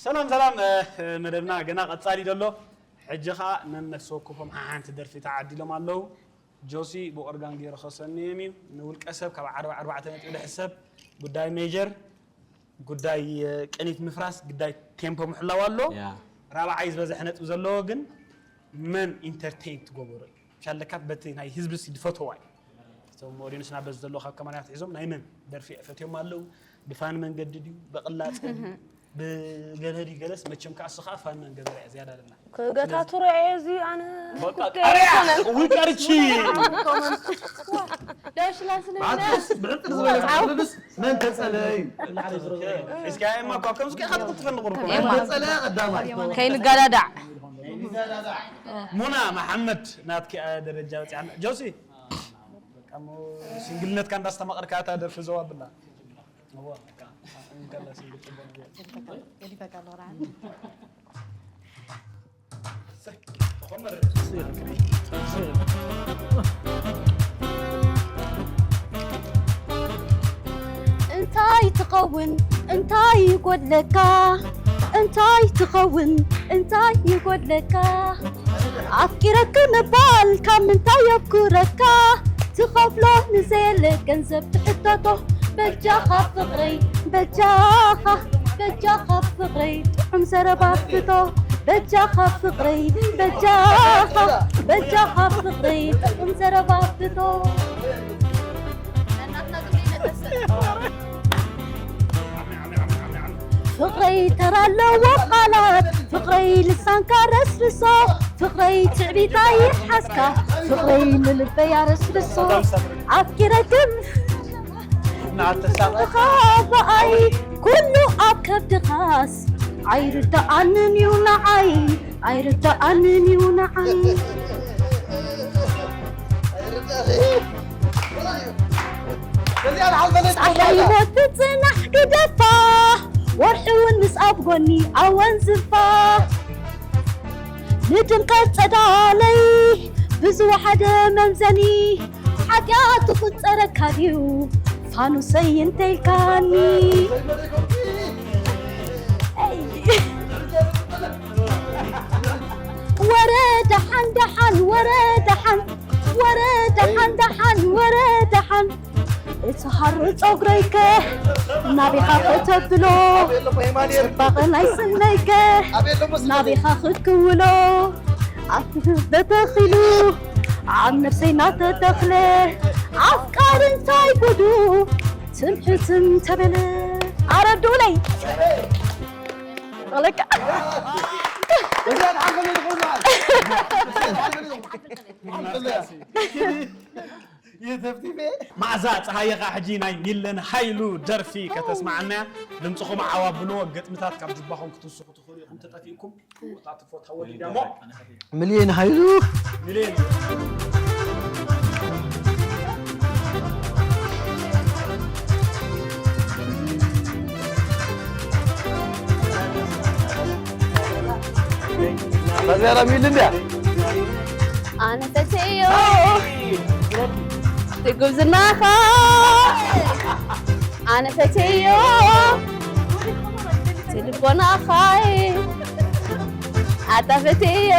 ሰላም ሰላም፣ መደብና ገና ቀጻሊ ዘሎ። ሕጂ ኸኣ ነነፍሲ ወከፎም ሓሓንቲ ደርፊ ተዓዲሎም ኣለዉ። ጆሲ ብኦርጋን ገይሩ ከሰንዮም እዩ። ንውልቀ ሰብ ካብ ዓርቢ ኣርባዕተ ነጥቢ ዝሕሰብ ጉዳይ ሜጀር፣ ጉዳይ ቅኒት ምፍራስ፣ ጉዳይ ቴምፖ ምሕላው ኣሎ። ራብዓይ ዝበዝሐ ነጥቢ ዘለዎ ግን መን ኢንተርቴይን ትገብሮ እዩ። ሻለካት በቲ ናይ ህዝቢ ሲ ድፈተዋ እዩ። እቶም ኦዲየንስና በዚ ዘሎ ካብ ከማና ትሒዞም ናይ መን ደርፊ ፈትዮም ኣለዉ። ብፋን መንገዲ ድዩ፣ ብቕላጸ ድዩ፣ ብገለ ድዩ፣ ገለስ መቸም ከኣ እሱ ከኣ ፋን መንገዲ እያ ዝያዳ ኣለና። ክገታትሮ እየ እዚ ኣነ በቃ ኩርኩ ቀርያ፣ ኣይኮነን። እውይ ቀርቺ። ዳሽላ ስለ ብዓጥስ፣ ብዕጥር ዝበለ ዓው። ብዕጥርስ መን ተጸለ እዩ። እስኪ እማ እኳ ከምዚ ከይካ ትቕጥፈኒ ቁርቁ። መን ተጸለ ቀዳማይ። ከይንጋዳዳዕ። ሙና መሓመድ ናትኪ ደረጃ ወፂዓና። ጆሲ በቃ እሞ ሲንግልነትካ እንዳስተማቐርካ እታ ደርፊ ዘው ኣብላ። እዋ በቃ እንከላ ሲንግል ጽቡቕ ነገር። እንታይ ትኸውን እንታይ ይጎድለካ እንታይ ትኸውን እንታይ ይጎድለካ ኣፍቂረኪ ምባል ካብ ምንታይ የብኩረካ ትኸፍሎ ንዘየለ ገንዘብ ትሕተቶ በጃኻ ፍቕረይ በጃኻ በጃኻ ፍቕረይ ጥዑም ዘረባ ፍቶ በጃኻ ፍቕረይ በጃኻ በጃኻ ፍቕረይ ጥዑም ዘረባ ፍቶ ፍቕረይ ተራ ኣለዎ ቃላት ፍቕረይ ልሳንካ ረስርሶ ፍቕረይ ትዕቢት ኣይሓዝካ ፍቕረይ ንልበይ ኣረስርሶ ኣፍቂረክም እናተሳቐኻ ብኣይ ኩሉ ኣብ ከብድኻስ ኣይርድኣንን እዩ ንዓይ ኣይርድኣንን እዩ ንዓይ ጸሓይ ሞት ትጽናሕ ግደፋ ወርሒ እውን ምስ ኣብ ጎኒ ኣወንዝፋ ንድምቀት ጸዳለይ ብዝወሓደ መምዘኒ ሓጢኣት ትቑጸረካ ድዩ ፋኑሰይ እንተይልካኒ ወረ ደሓን ደሓን ወረ ደሓን ወረ ደሓን ደሓን ወረ ደሓን እቲ ሃሩ ጸጉረይከ ናቢኻ ከተብሎ ጽባቐ ናይ ስነይከ ናቢኻ ክትክውሎ ኣብቲ ተተኺሉ ኣብ ነፍሰይ ናተተኽለ ኣፍቃሪ እንታይ ጉዱ ትምሕትም ተበለ ኣረዱለይ ኣለካ መዓዛ ፀሃየ ከዓ ሕጂ ናይ ሚለን ሃይሉ ደርፊ ከተስማዓና እያ። ድምፅኹም ዓው ኣብልዎ፣ ግጥምታት ካብ ጅባኹም ክትውስኹ ትኽእሉ ኢኹም። ተጠፊእኩም እታ ትፎት ሃወ ድያ እሞ ሚሊዮን ሃይሉ ሚሊዮን በዚያራ ሚል እንዲያ ኣነ ፈትዮ ትጉብዝናኻ ኣነ ፈትዮ ትልቦናኻይ ኣታ ፈትዮ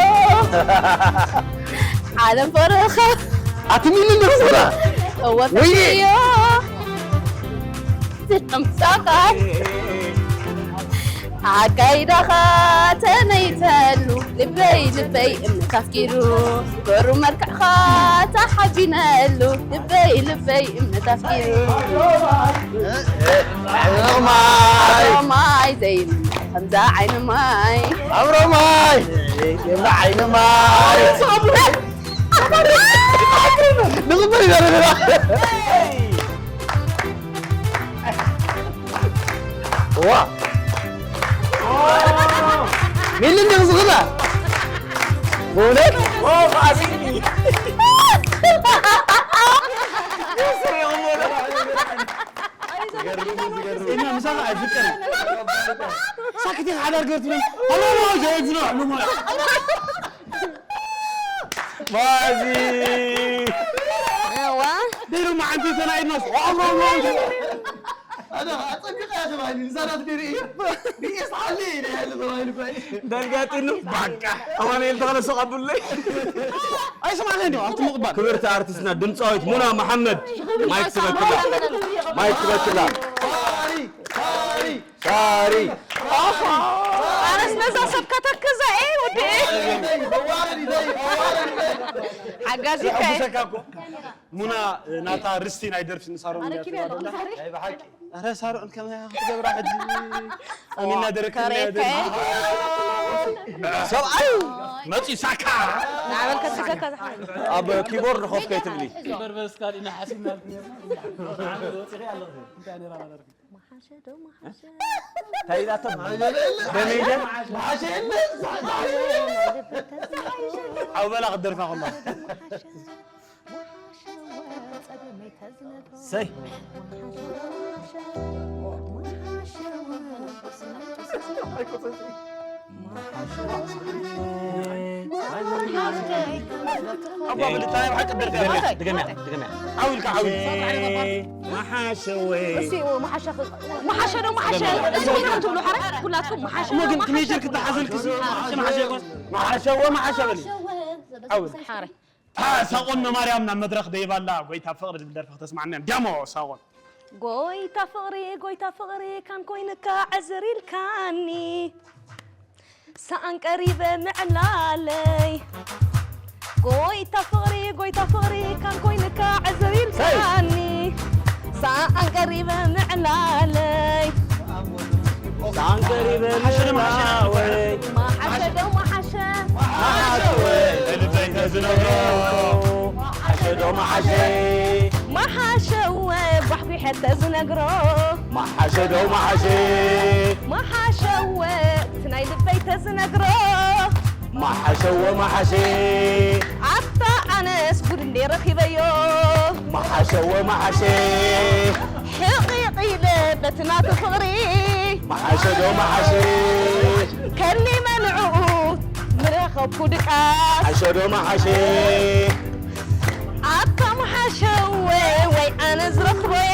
ዓለም ፈረኻ ኣቲ ሚል እንዲያ ስራ እወ ፈትዮ ትጥምጣቃት ኣካይዳኻ ተነይተሉ ልበይ ልበይ እምነት ኣፍቂሩ በሩ መልክዕኻ ተሓቢነሉ ልበይ ልበይ እምነት ኣፍቂሩ ማይ ማይ ዘይምነ ከምዛ ዓይኒ ማይ ኣብሮ ማይ ከምዛ ዓይኒ ማይ ንቕበል ኢና ዘለና ዋ ሚልን ድምፅኽና ብእውነት እና ምሳኻ ኣይፍቀር ሳክት ሓዳር ገርትነ ኣሎ ዘይዝኖ ኣሎ ማዚ እዋ ደይሩ መዓንቲ ተናይድናስ ኣጸቢቐያ ተባሂሉ፣ ንዛ ናት ድርኢ። ርኢስ ሓሊ ኢለ ያለ ተባሂሉ እኮ እዩ። ደልጋጢኑ። ባቃ ኣማኑኤል ተኸለ ሱቕ ኣብሉለይ። ኣይሰማዕካን ዶ ኣብቲ ምቕባል። ክብርቲ ኣርቲስትና ድምፃዊት ሙና መሓመድ ማይክ ትበክላ። ማይክ ትበክላ። ሳሪ ሳሪ ሳሪ ኣነስ ነዛ ሰብ ከተክዘ እየ ወዲ ሓጋዚካ እየ ሙና ናታ ርስቲ ናይ ደርፊ ንሳሮን ኣረ ኪድ ያለው ዛሬ ናይ ብሓቂ ኣረ ሳሮን ከመይ ክትገብራ ሕጂ ኣሚና ደረከ ከሬከ ሰብኣዩ መፂ ሳካ ናበል ከትዘካ ዝሓ ኣብ ኪቦርድ ኮፍ ከይትብሊ በርበስ ካሊና ሓሲብና መሓሸ ዶ መሓሸ እንታይ ኢላቶ በሜጀር ኣብ በላ ክትደርፋ ከሎ ሰይ ኣባ ብልታ ናይ ብሓቂ ደርፊ ኣለካ ድገምያ ድገምያ ዓው ኢልካ ዓው ኢልካ መሓሸወይ እሱ መሓሸ መሓሸ ዶ መሓሸ እሱ ትብሉ ሓረ ኩላትኩም መሓሸ እሞ ግን ትሜጀር ክትሓዘልክስ መሓሸ ይኮን መሓሸወ መሓሸ በሊ ዓው ሓረ ሳቆን ማርያም ናብ መድረኽ ደይባላ ጎይታ ፍቕሪ ዝብል ደርፊ ክተስማዕና ዳሞ ሳቆን ጎይታ ፍቕሪ ጎይታ ፍቕሪ ካን ኮይንካ ዕዝር ኢልካኒ ሰኣን ቀሪበ ምዕላለይ ጎይታ ፍቕሪ ጎይታ ፍቕሪ ካን ኮይንካ ዕዝር ኢልካኒ ሰኣን ቀሪበ ምዕላለይ ሳንቀሪበ ምዕላወይ መሓሸ ዶ መሓሸ ልበይ ተዝነግሮ ሓሸዶ መሓሸ መሓሸወ ጓሕጒሐ ተዝነግሮ መሓሸዶ መሓሸ መሓሸወ እቲ ናይ ልበይ ተዝነግሮ መሓሸወ መሓሸ ኣታ ኣነስ ጉድ እንዴ ረኺበዮ መሓሸወ መሓሸ ሕቒቕ ኢለ በቲ ናቱ ፍቕሪ መሓሸዶ መሓሸ ከሊመ ንዕኡ ምረኸብኩ ድቃስ ሓሸዶ መሓሸ ኣታ መሓሸወ ወይ ኣነ ዝረኽቦየ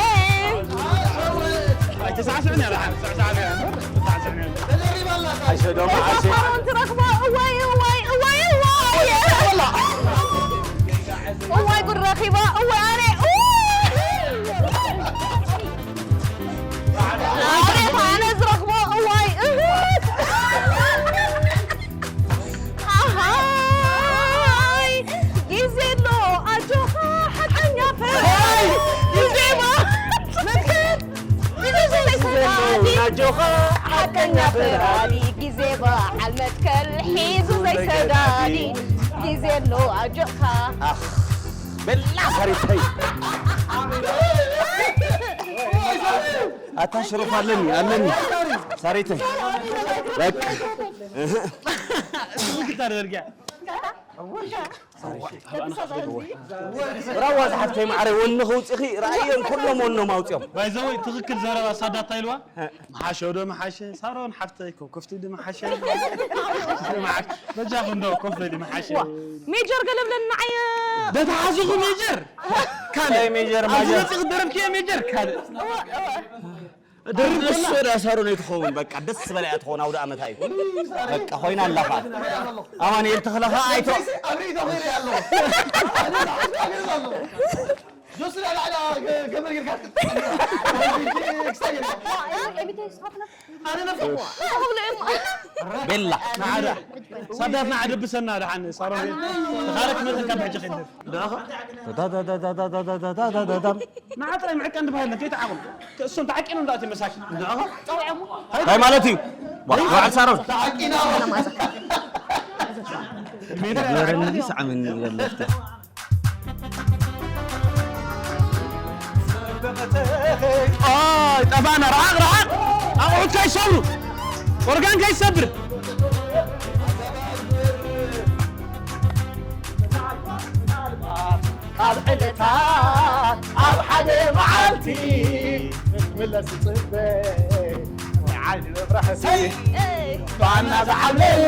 ኣይተሳዕስዕን እያ ደሓን ሳዕሳዕ እያ ሳዕሳዕ እያ ሓሸዶ መሓሸ ኣሮን ትረኽቦ እዋይ እዋይ እዋይ እዋይ እዋይ ጉድ ረኺባ እዋይ ኣነ ኣነ ዝረኽቦ እዋይ እህት ኣሃይ ግዜ ኣሎ ኣጆኻ ሓቀኛ ፈራዲ ግዜ ባ ግዜ ዘይሰዳዲ ኣጆኻ ሓቀኛ ፈራዲ ግዜ በዓል መትከል ሒዙ ዘይሰዳዲ ግዜ ኣሎ ኣጆኻ በላ ሳሪተይ ኣታ ሽሩፍ ኣለኒ ኣለኒ ሳሪተይ በቃ ክልተ ደርጊያ ራዋ ዝሓፍተይ ማዕረ ወኒ ክውፅኺ ራእየን ኩሎም ወኖም ኣውፅኦም ባይዘወይ ትኽክል ዘረባ ሳዳታ ኢልዋ መሓሸ ወደ መሓሸ ሳሮን ሓፍተይ ኮፍ ኮፍቲ ድ መሓሸ በጃኹ እንዶ ኮፍ በሊ መሓሸ ሜጀር ገለብለና ዓየ በተሓዝኹ ሜጀር ካልእ ሜጀር ኣብዚ ማጀር መፅእ ክደረፍ ክየ ሜጀር ካልእ ድርብ እሱ ወደ ሳሮን ትኸውን በቃ ደስ ዝበላ እያ ትኸውን ኣውደ ኣመታ እዩ በቃ ኮይና ኣለኻ ኣማኑኤል ተኽለኻ ኣይቶ ኣብ ርእይቶ ኸይረ ኣለዎ ጆስላ ላዕላ ገመድ ጌርካ ክሳየ ኣነ ነፍሰ ቤላ ሳዳትና ዓደብሰና ደሓን ሳሮን ተኻለክ መተካ ብሕጂ ኸይደር ንዓ ጥራይ ምዕቀን ድባሃልና ከይተዓቕም እሶም ተዓቂኖም ዳእቲ መሳኪ እንታይ ማለት እዩ በዓል ሳሮን ሜዳ ገረኒ ሳዕመኒ ይበለፍተ ጠፋና ረሓቕ ረሓቕ ኣቑሑት ከይሰብሩ ኦርጋን ከይሰብር ኣብ ዕለታት ኣብ ሓደ መዓልቲ ክትምለስ ጽበ ናይ ዓይኒ መብራህቲ ባና ዝዓብለዮ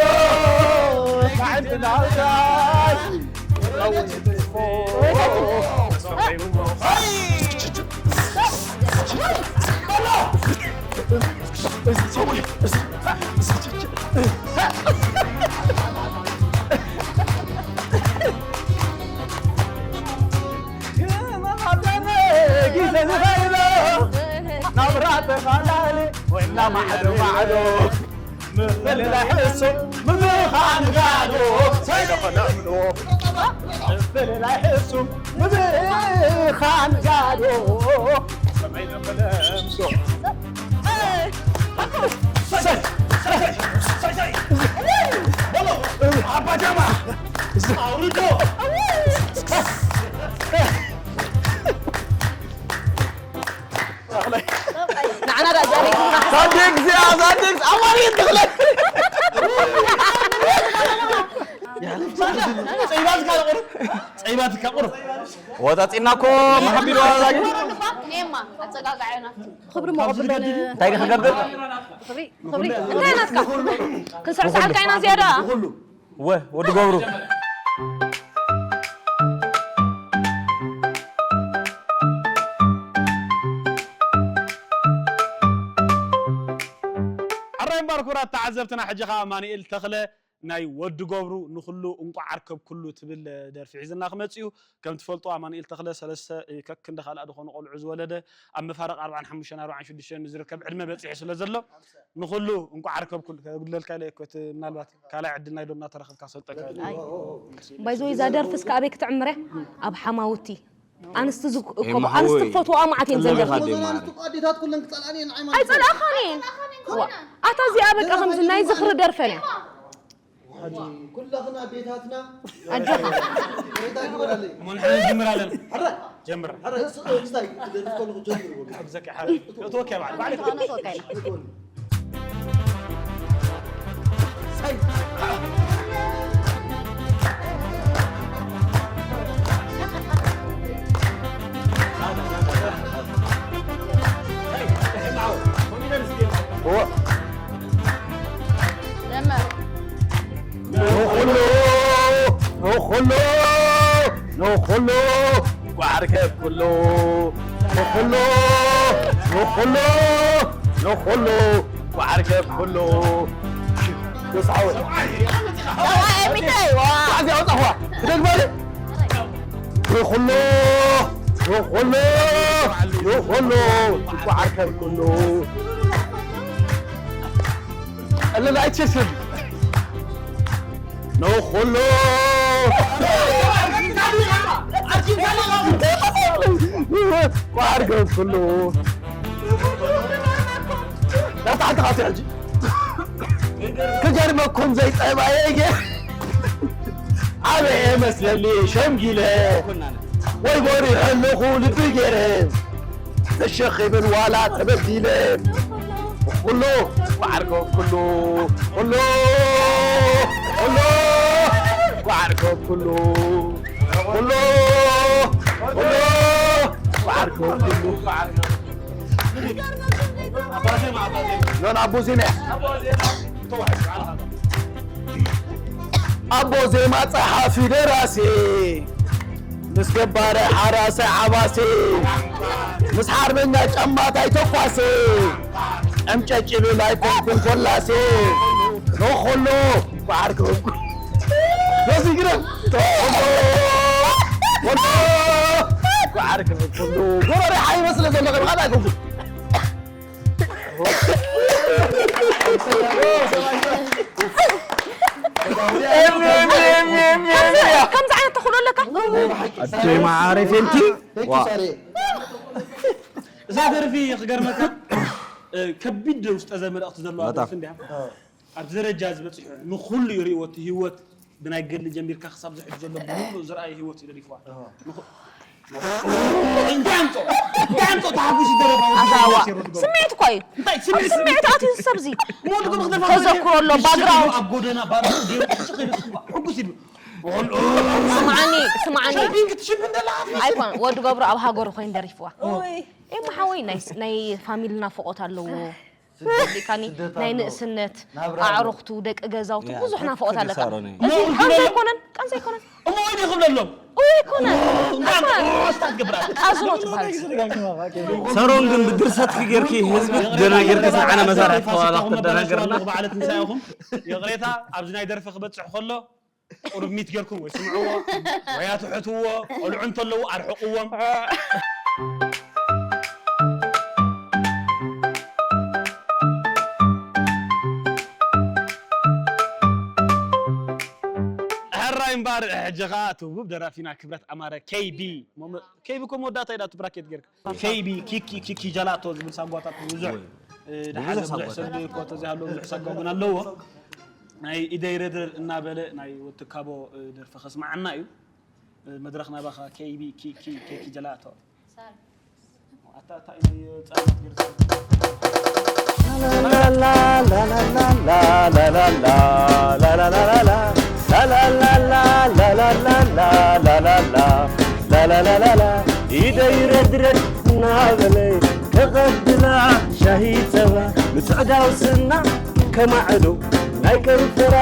ማዕንቲ ናውዛይ ረውት ትስፎ ግዜ ዝኸይዶ ናብራ ተኻላሊ ወይና ማዕዶ ማዕዶ ምፍልላይ ሕሱም ምምኻን ጋዶ ሰይዶ ኸነምዶ ምፍልላይ ሕሱም ምምኻን ጋዶ ሰመይ ተፈለምዶ ሰይ ሰይ ሰይ ሰይ በሎ አባጃማ አውርዶ ንዓና ደኣ ጃኒ ሳዲቅ እዚኣ ሳዲቅ ኣዋሪ ትኽለ ጸይባትካ ቁሩብ ጸይባትካ ቁሩብ ወጻጺና እኮ መሓቢሉ ኣዛጊ ኔማ ኣጸጋጋዐ ናፍቲ ክብሪ መቐብለን እንታይ ክገብር ክብሪ ክብሪ እንታይ ናትካ ክንስዕስዓልካ ኢና ዝያዳ ወ ወዲ ገብሩ ሕራይ እምበር ክቡራት ተዓዘብትና፣ ሕጂ ኸዓ ኣማኑኤል ተኽለ ናይ ወዲ ገብሩ ንኹሉ እንቋዕ ዓርከብ ኩሉ ትብል ደርፊ ሒዝና ክመጽእ እዩ። ከም ትፈልጡ ኣማኑኤል ተኽለ ሰለስተ ከክንዲ ካልኣ ዝኾኑ ቆልዑ ዝወለደ ኣብ መፋርቕ ኣርባዓን ሓሙሽተን ኣርባዓን ሽዱሽተን ዝርከብ ዕድመ በጺሑ ስለ ዘሎ ንኹሉ እንቋዕ ዓርከብ ኩሉ ከጉድለልካ ኢለ እኮ እቲ ምናልባት ካልኣይ ዕድል ናይ ዶ እናተረኸብካ ሰልጠካ ኢለ። ባይዘወይ እዛ ደርፊ እስከ ኣበይ ክትዕምር እያ? ኣብ ሓማውቲ ኣንስቲ ዝክ- እኮ መሓወይ። ኣንስቲ ክፈትዋ መዓት እየን ዘን ደርፊ። ጥልም ኢኻ ደይ ማረ። ኣዴታት ኩለን ክጸልኣን እየን ንዓይ ማለት እዩ። ኣይጸላእኻን እየን። ዋ፣ ኣታ እዚኣ በቃ ከምዚ ናይ ዝኽሪ ደርፈን እያ። ኩላኽና ቤታትና ኣጆኻ። ሬታ ግበራለይ። እሞ ንሕና ንጅምር ኣለና። ሕረ። ጀምር። ሕረ፣ ስ-፣ ስታይ፣ ክደርፍ ከለኹ ጀምር በሉ። ክሕግዘካ እየ፣ ሕረ። እትወኪያ በዓል፣ በዓል ኣነ እትወኪያ። ንኹሉ ንኹሉ ንኹሉ ጓዕርከ ኩሉ ንኹሉ ንኹሉ ንኹሉ ጓዕርከ ኩሉ ሰብኣይ ሚታይ ዋ ጣዕዚ ኣውጻኽዋ ትደግመ ንኹሉ ንኹሉ ንኹሉ ጓዕርከ ኩሉ ቀለል ኣይትሸሽን ንኹሉ ቋርገብ ኩሉ ናብ ታሕቲ ካትዕ ሕጂ ክገርመኩም ዘይጠባየ ገ ኣበየ መስለሊ ሸምጊለ ወይ በሪሐ ኣለኹ ልቢ ገይረ ተሸኺምን ዋላ ተበዲለ ኩሉ ዓርከ ኩሉ ኩሉ ኩሉ ዓርከ ኩሉ ኩሉ ኩሉ ዓርከ ኩሉ ሎን ኣቦ ዜማ ኣቦ ዜማ ጸሓፊ ደራሲ ምስ ገባረ ሓራሳይ ዓባሲ ምስ ሓርበኛ ጨማታይ ተኳሲ ቀምጨጭብል ኣይኮንኩን ኮላሲ ንኹሉ ጓዓር ክህብኩ በዚ ግረ ንኹሉ ጓዓር ክህብኩሉ ጎረሬ ሓይበ ስለ ዘለኹ ብኻልእ ኣይኮንኩን ከምዚ ዓይነት ተኽእሎ ኣለካ ኣደይ መዓረይ ፌንቲ እዛ ደርፊ ክገርመካ ከቢድ ውስጠ ዘመልእኽቲ ዘለዋ ደርፊ እንዲያ ኣብዚ ደረጃ ዝበፅሑ ንኩሉ ይርእዎ እቲ ህይወት ብናይ ገድሊ ጀሚርካ ክሳብ ዝሕጂ ዘሎ ብሙሉእ ዝረኣየ ህይወት እዩ ደሪፍዋ። እንታይ ኣምጾ እንታይ ኣምጾ ተሓጉስ ይደረፋ ኣዛዋ ስምዒት እኮ እዩ እንታይ ስምዒት ስምዒት ኣትዩ ሰብ እዚ ሙሉ ግን ክደፋ ተዘክሮ ኣሎ ባግራውንድ ኣብ ጎደና ባር ገይሩ ቅጭ ከይደስኩባ ሕጉስ ይብል ስምዓኒ ስምዓኒ ሾፒንግ ትሽብ እንደላ ኣይኮን ወዲ ገብሩ ኣብ ሃገሩ ኮይኑ ደሪፍዋ ኤማ ሓወይ ናይ ፋሚሊ ናፍቆት ኣለዎ ሊካኒ ናይ ንእስነት ኣዕሩኽቱ ደቂ ገዛውቱ ብዙሕ ናፍቆት ኣለካ እዚ ቀንዘ ኣይኮነን ቀንዘ ኣይኮነን እሞ ወይ ዲኹም ለሎም እወ ኣይኮነን ኣዝኖ ትበሃል። ሰሮን ግን ብድርሰትኪ ጌርኪ ህዝቢ ትደናገርኪ፣ ንዓና መሳርሕቲ ተዋላ ክትደናገርና። በዓል ትንሳኤኹም። ይቕሬታ፣ ኣብዚ ናይ ደርፊ ክበጽሕ ከሎ ቁሩብ ሚት ጌርኩም ወይ ስምዕዎ ወይ ኣትሕትዎ፣ ቆልዑ እንተለዉ ኣርሕቕዎም። ሕራይ እምበኣር፣ ሕጂ ኸኣ እቲ ውብ ደራፊና ክብረት ኣማረ፣ ኬቢ፣ ሞመ-፣ ኬቢ እኮ መወዳእታ ኢዳ እቲ ብራኬት ጌርካ። ኬቢ፣ ኪኪ፣ ኪኪ ጀላቶ ዝብል ሳጓታት ብዙሕ፣ እ፣ ድሓዘ ብዙሕ ብዙሕ ሳጓታት። ሰብ እኮ ተዘይሃለዎ ብዙሕ ሳጓ እውን ኣለዎ። ናይ ኢደይ ረድረድ እናበለ ናይ ወትካቦ፣ እ፣ ደርፊ ከስምዓና እዩ። እ፣ መድረኽ ናባኻ ኬቢ፣ ኪኪ፣ ኬኪ ጀላቶ። ኣታ፣ ኣታ፣ ናይ ጻማት ገርሲ። ላላላላ ኢደይ ረድረድ እናበለ ከቐብላ ሻሂ ጸባ ንስዕዳው ስና ከማዕዶ ናይ ከንፈራ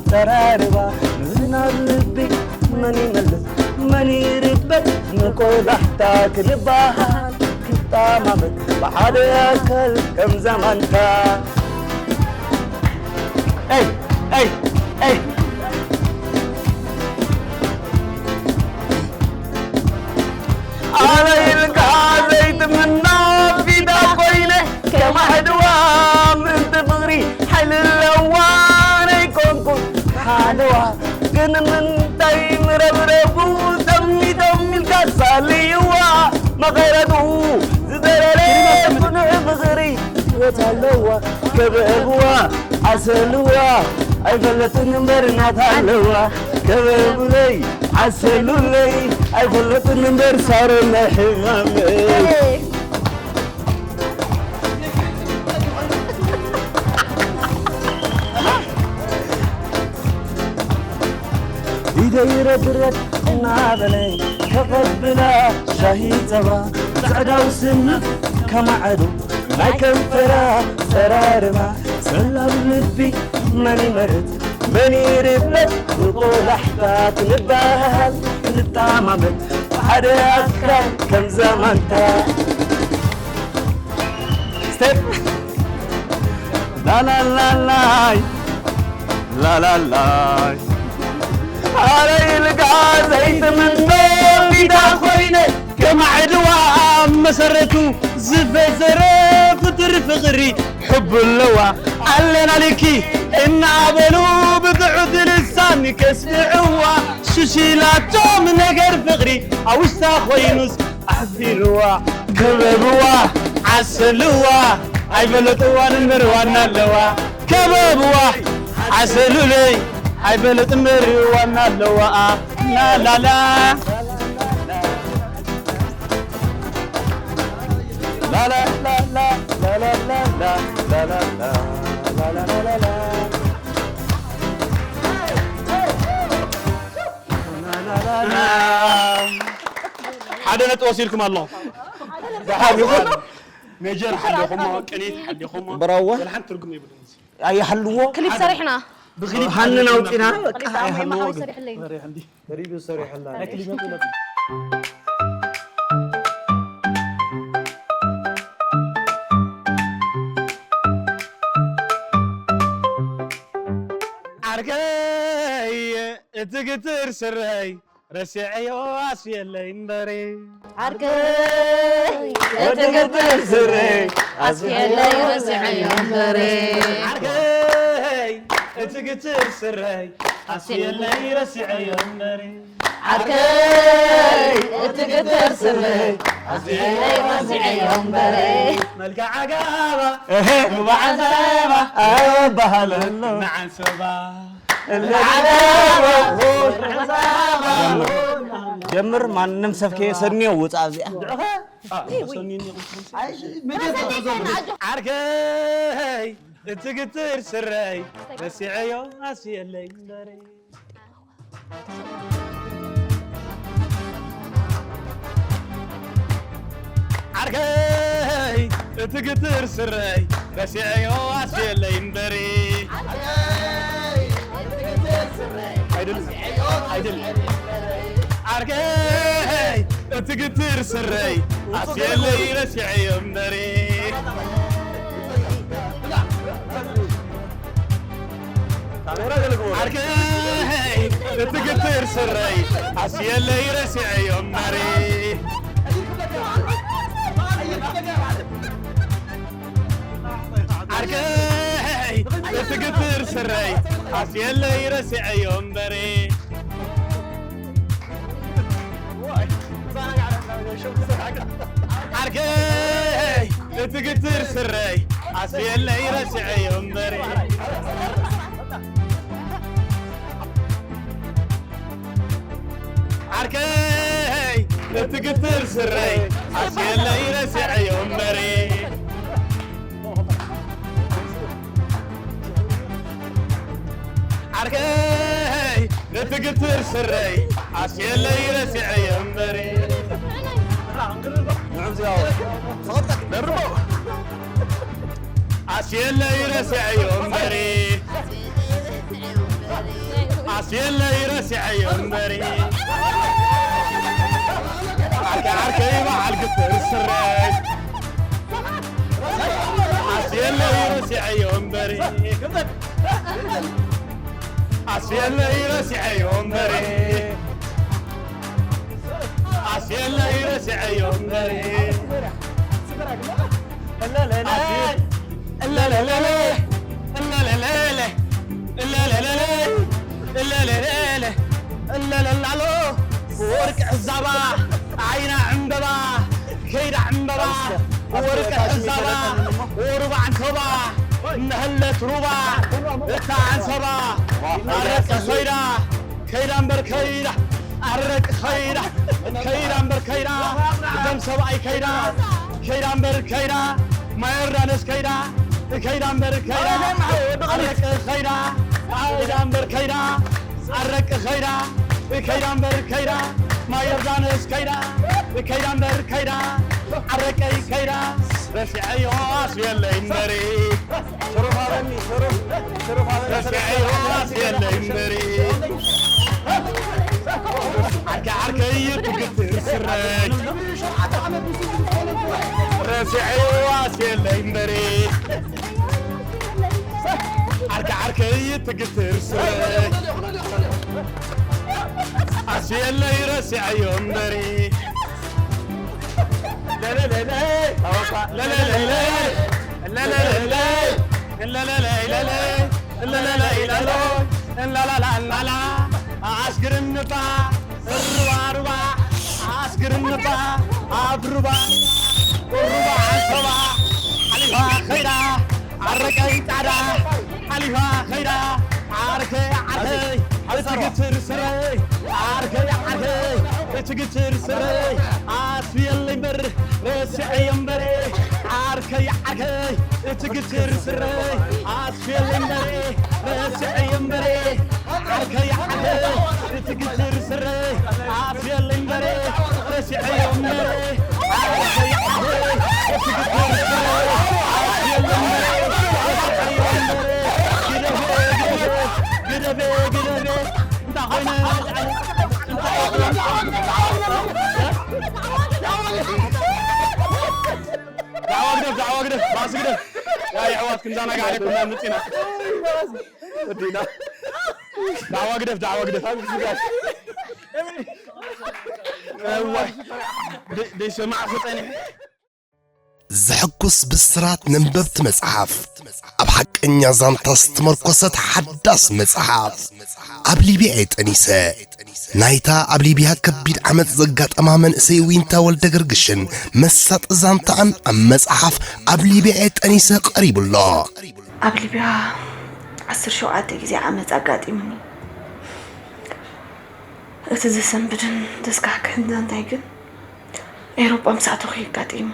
ተራርባ ንዝናብ ልቢ መን ይመልስ መን ይርበድ ንቆላሕታ ክንበሃል ክጣማመት ብሓደ ኣካል ከም ዘማንካ ኤይ ኤይ ኤይ ኣረ ኢልካ ዘይትምኖ ፊዳ ኮይነ ከማሕድዋ ምንቲ ፍቕሪ ሓይሊ ኣለዋ ነይኮንኩ ሓለዋ ግን ምንታይ ምረብረቡ ጠሚጦም ኢልካ ሳልይዋ መቐረቱ ዝደረረ ፍኑዕ ፍቕሪ ህይወት ኣለዋ ከበብዋ ዓሰልዋ ኣይፈለጥን እምበር እናት ኣለዋ ከበቡለይ ዓሰሉለይ ኣይፈለጥን እምበር ሳሮን ናይ ሕማመይ ኢደይ ረድረድ እናበለ ከቐብላ ሻሂ ጸባ ጻዕዳው ስኒ ከማዕዶ ናይ ከንፈራ ጸራርባ ጸላም ልቢ መን ይመርጽ መን ይርበጽ ንቆላሕታ ክንበሃል ክንጣማመት ሓደ ኣካል ከም ዘማንታ ስቴፕ ላላላላይ ላላላይ ኣረ ኢልካ ዘይትምኖ ቢዳ ኮይነ ከማዕድዋ መሰረቱ ዝፈዘረ ፍጡር ፍቕሪ ሕቡ ኣለዋ ኣለና ልኪ እናበሉ ብትሑት ልሳን ከስምዕዋ ሽሽላቶም ነገር ፍቕሪ ኣብ ውሽጣ ኮይኑስ ኣሕፊርዋ ከበብዋ ዓሰልዋ ኣይፈለጥዋን እምበር ዋና ኣለዋ ከበብዋ ዓሰሉለይ ኣይፈለጥ እምበር ዋና ኣለዋ ላላላ ሓደ ነጥቢ ወሲድኩም ኣሎ። ደሓን ይኹን። ሜጀር ሓሊኹሞ፣ ቅኒት ሓሊኹሞ። ብራዋ። ወላ ሓንቲ ትርጉም የብሉን። ኣይሃልዎ። ክሊፕ ሰሪሕና። ብክሊፕ ሃንን ኣውፂና፣ በቃ ክሊፕ ኣሜ ኣይሃልዎ ማዕበል ግን። ሰሪሕለይ። ሰሪሕ እንዲ። ሪቪው ሰሪሕላ። ናይ ክሊፕ ነጥቢ። ዓርከይ፣ እቲ ግትር ስረይ ረሲዐዮ ኣስየለይ እምበሪ። ዓርከይ፣ እቲ ግትር ስረይ ኣስየለይ ረሲዐዮ እምበሪ። ዓርከይ፣ እቲ ግትር ስረይ ኣስየለይ ረሲዐዮ እምበሪ። ዓርከይ፣ እቲ ግትር ስረይ ኣስየለይ ረሲዐዮ እምበሪ። መልክዓ ጋባ፣ እህ። ሩባ ዓዛባ፣ ኣበሃለሎ። ንዓንሰባ። ጀምር ማንም ሰብ ከየሰንዮ ውፃእ እዚኣ ዓርከይ እቲ ግትር ስረይ ረሲዐዮ ኣስየለይ እምበሪ ዓርከይ እቲ ግትር ስረይ ረሲዐዮ ኣስየለይ እምበሪ ኣይድል ኣይድል ዓርከይ እቲ ግትር ስረይ ኣስየለይ ረሲዐዮ እምበሪ። ዓርከይ እቲ ግትር ስረይ ኣስየለይ ረሲዐዮ እምበሪ። ዓርከይ እቲ ግትር ስረይ ኣስየለይ ረሲዐዮ እምበሪ። ዓርከይ እቲ ግትር ስረይ ኣስየለይ ረሲዐዮ እምበሪ። ዓርከይ እቲ ግትር ስረይ ኣስየለይ ረሲዐዮ እምበሪ። ዓርከይ እቲ ግትር ስረይ ኣስየለይ ረሲዐዮ እምበሪ። ኣስየለይ ረሲዐዮ እምበሪ። ኣስየለይ ረሲዐዮ እምበሪ። ዓርከይ ዓርከይ በዓል ግትር ስረይ ኣስየለይ ረሲዐዮ እምበሪ። ኣስየለይ ረሲዐዮ እምበሪ። ኣስየለይ ረሲዐዮ እምበሪ። እለለለለ፣ እለለለለ፣ እለለለለ፣ እለለለለ፣ እለለለለ፣ እለለላሎ፣ ወርቂ ዕዛባ፣ ዓይና ዕምበባ፣ ከይዳ ዕምበባ፣ ወርቂ ዕዛባ፣ ወሩባ ዓንሰባ፣ እናሃለት ሩባ፣ እታ ዓንሰባ፣ ኣረቂ ከይዳ፣ ከይዳ እምበር ከይዳ፣ ኣረቂ ከይዳ፣ ከይዳ እምበር ከይዳ፣ ደም ሰብኣይ ከይዳ፣ ከይዳ እምበር ከይዳ፣ ማይ ዮርዳኖስ ከይዳ፣ ከይዳ እምበር ከይዳ፣ ኣረቂ ከይዳ፣ ከይዳ እምበር ከይዳ፣ ኣረቂ ከይዳ፣ ከይዳ እምበር ከይዳ፣ ማይ ዮርዳኖስ ከይዳ፣ ከይዳ እምበር ከይዳ፣ ኣረቀይ ከይዳ፣ ረሲዐዮ ኣስቤለይ እምበሪ። ሽሩፍ ሃበኒ፣ ሽሩፍ፣ ሽሩፍ ሃበኒ። ረሲዐዮ ኣስቤለይ እምበሪ። ዓርከ ዓርከይ ትግትር ስረይ። ረሲዐዮ ኣስቤለይ እምበሪ። ዓርከ ዓርከይ ትግትር ስረይ። ኣስቤለይ ረሲዐዮ እምበሪ። ለለለለ፣ ለለለለ፣ ለለለለ፣ ለለለለ፣ ለለ፣ ለለለ፣ ለሎ፣ ለላላ፣ ላላ፣ ኣስግርንባ፣ ሩባ፣ ሩባ፣ ኣስግርንባ፣ ኣብ ሩባ፣ ሩባ፣ ዓንሰባ፣ ሓሊፋ ኸይዳ፣ ዓረቀይ ጻዕዳ ሓሊፋ ኸይዳ፣ ዓርከይ ዓርከይ እቲ ግትር ስረይ፣ ዓርከይ ዓርከይ እቲ ግትር ስረይ፣ ኣስብየለይ እምበር ረሲዐዮ እምበረ፣ ዓርከይ ዓርከይ እቲ ግትር ስረይ፣ ኣስብየለይ እምበረ ረሲዐዮ እምበረ፣ ዓርከይ ዓርከይ እቲ ግትር ስረይ፣ ኣስብየለይ እምበረ ረሲዐዮ እምበረ። ዳዕዋ ግደፍ፣ ዳዕዋ ግደፍ፣ ባእሲ ግደፍ። ያ የሕዋት ክንዛናጋዕ ደኩና ምጺና። ወዲና። ዳዕዋ ግደፍ፣ ዳዕዋ ግደፍ። እዋይ። ደ-፣ ደይሰማዕ ክጸንሕ። ዘሐጉስ ብስራት ነንበብቲ መጽሓፍ፣ ኣብ ሓቀኛ ዛንታ ዝተመርኮሰት ሓዳስ መጽሓፍ። ኣብ ሊብያ እየ ጠኒሰ። ናይታ ኣብ ሊብያ ከቢድ ዓመጽ ዘጋጠማ መንእሰይ ዊንታ ወልደ ገርግሽን መሳጢ ዛንታኣን ኣብ መጽሓፍ ኣብ ሊብያ እየ ጠኒሰ ቀሪቡ ኣሎ። ኣብ ሊብያ ዓሰርተ ሸውዓተ ግዜ ዓመጽ ኣጋጢሙኒ። እቲ ዘሰንብድን ዘስካሕክሕን ዛንታይ ግን ኤውሮጳ ምስ ኣተኹ እዩ ኣጋጢሙ።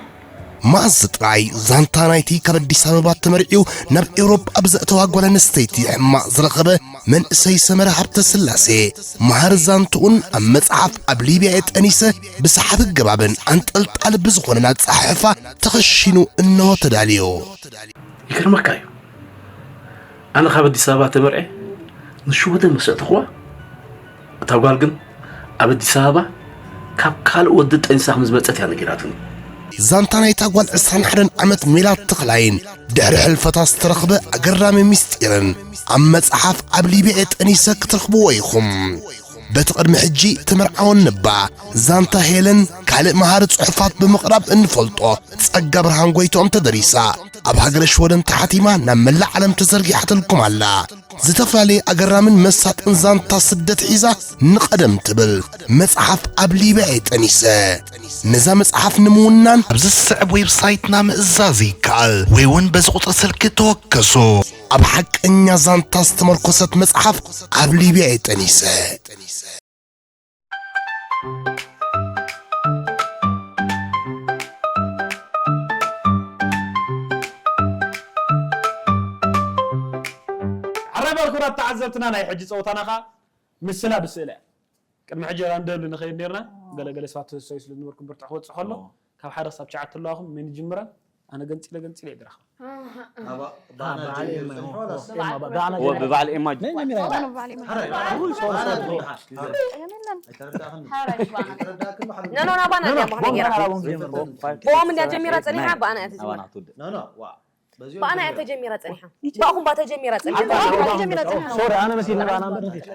መኣዝ ጥራይ ዛንታ ናይቲ ካብ ኣዲስ ኣበባ ተመርዕዩ ናብ ኤውሮጳ ብዘእተዋ ጓል ኣንስተይቲ ሕማቕ ዝረኸበ መንእሰይ ሰመረ ሃብተስላሴ፣ መሃሪ ዛንትኡን ኣብ መጽሓፍ ኣብ ሊብያ እየ ጠኒሰ ብሰሓቢ ኣገባብን ኣንጠልጣሊ ብዝኾነን ኣጸሓሕፋ ተኸሺኑ እነሆ ተዳልዩ። ይገርመካ እዩ። ኣነ ካብ ኣዲስ ኣበባ ተመርዐ፣ ንሽወደን ምስ ኣእተኽዋ፣ እታ ጓል ግን ኣብ ኣዲስ ኣበባ ካብ ካልእ ወዲ ጠኒሳ ከም ዝመጸት እያ ነጊራትኒ። ዛንታ ናይታ ጓል ዕስራን ሓደን ዓመት ሜላት ተኽላይን ድሕሪ ሕልፈታ ዝተረኽበ ኣገራሚ ምስጢርን ኣብ መጽሓፍ ኣብ ሊብያ ጠኒሰ ክትረኽብዎ ኢኹም። በቲ ቅድሚ ሕጂ ተመርዓወን ነባ ዛንታ ሄለን ካልእ መሃሪ ጽሑፋት ብምቕራብ እንፈልጦ ጸጋ ብርሃን ጎይትኦም ተደሪሳ ኣብ ሃገረ ሽወደን ተሓቲማ ናብ መላእ ዓለም ተዘርጊሓትልኩም ኣላ። ዝተፈላለየ ኣገራምን መሳጥን ዛንታ ስደት ሒዛ ንቐደም ትብል መጽሓፍ ኣብ ሊብያ እየ ጠኒሰ። ነዛ መጽሓፍ ንምውናን ኣብዚ ዝስዕብ ዌብሳይትና ምእዛዝ ይከኣል ወይ እውን በዚ ቁጽሪ ስልኪ ተወከሱ። ኣብ ሓቀኛ ዛንታ ዝተመርኮሰት መጽሓፍ ኣብ ሊብያ እየ ጠኒሰ። ዓራይ ባር ክቡራት ተዓዘብትና ናይ ሕጂ ፀወታና ከዓ ምስላ ብስእለ እያ። ቅድሚ ሕጂ ራንደም ንኸይድ ኔርና ገለገለ ሰባት ትህሰዩ ስለ ዝነበርኩም ብርትዕ ክወፅእ ከሎ ካብ ሓደ ክሳብ ትሽዓተ ኣለዋኹም መን ይጅምራ ኣነ ገንፂለ ገንፂለ ይድረኻ ባዕለ ኤማ ይሆን ብባዕል ኤማ ኖኖ ናባና እያ ሞኽኒ ጌራ ብኦም እንድያ ጀሚራ ፀኒሓ ብኣና እያ ተጀሚራ ብኣና እያ ተጀሚራ ፀኒሓ ባኹም ባ ተጀሚራ ፀኒሓ ሶሪ ኣነ መሲል ንባና እምበር ንፊት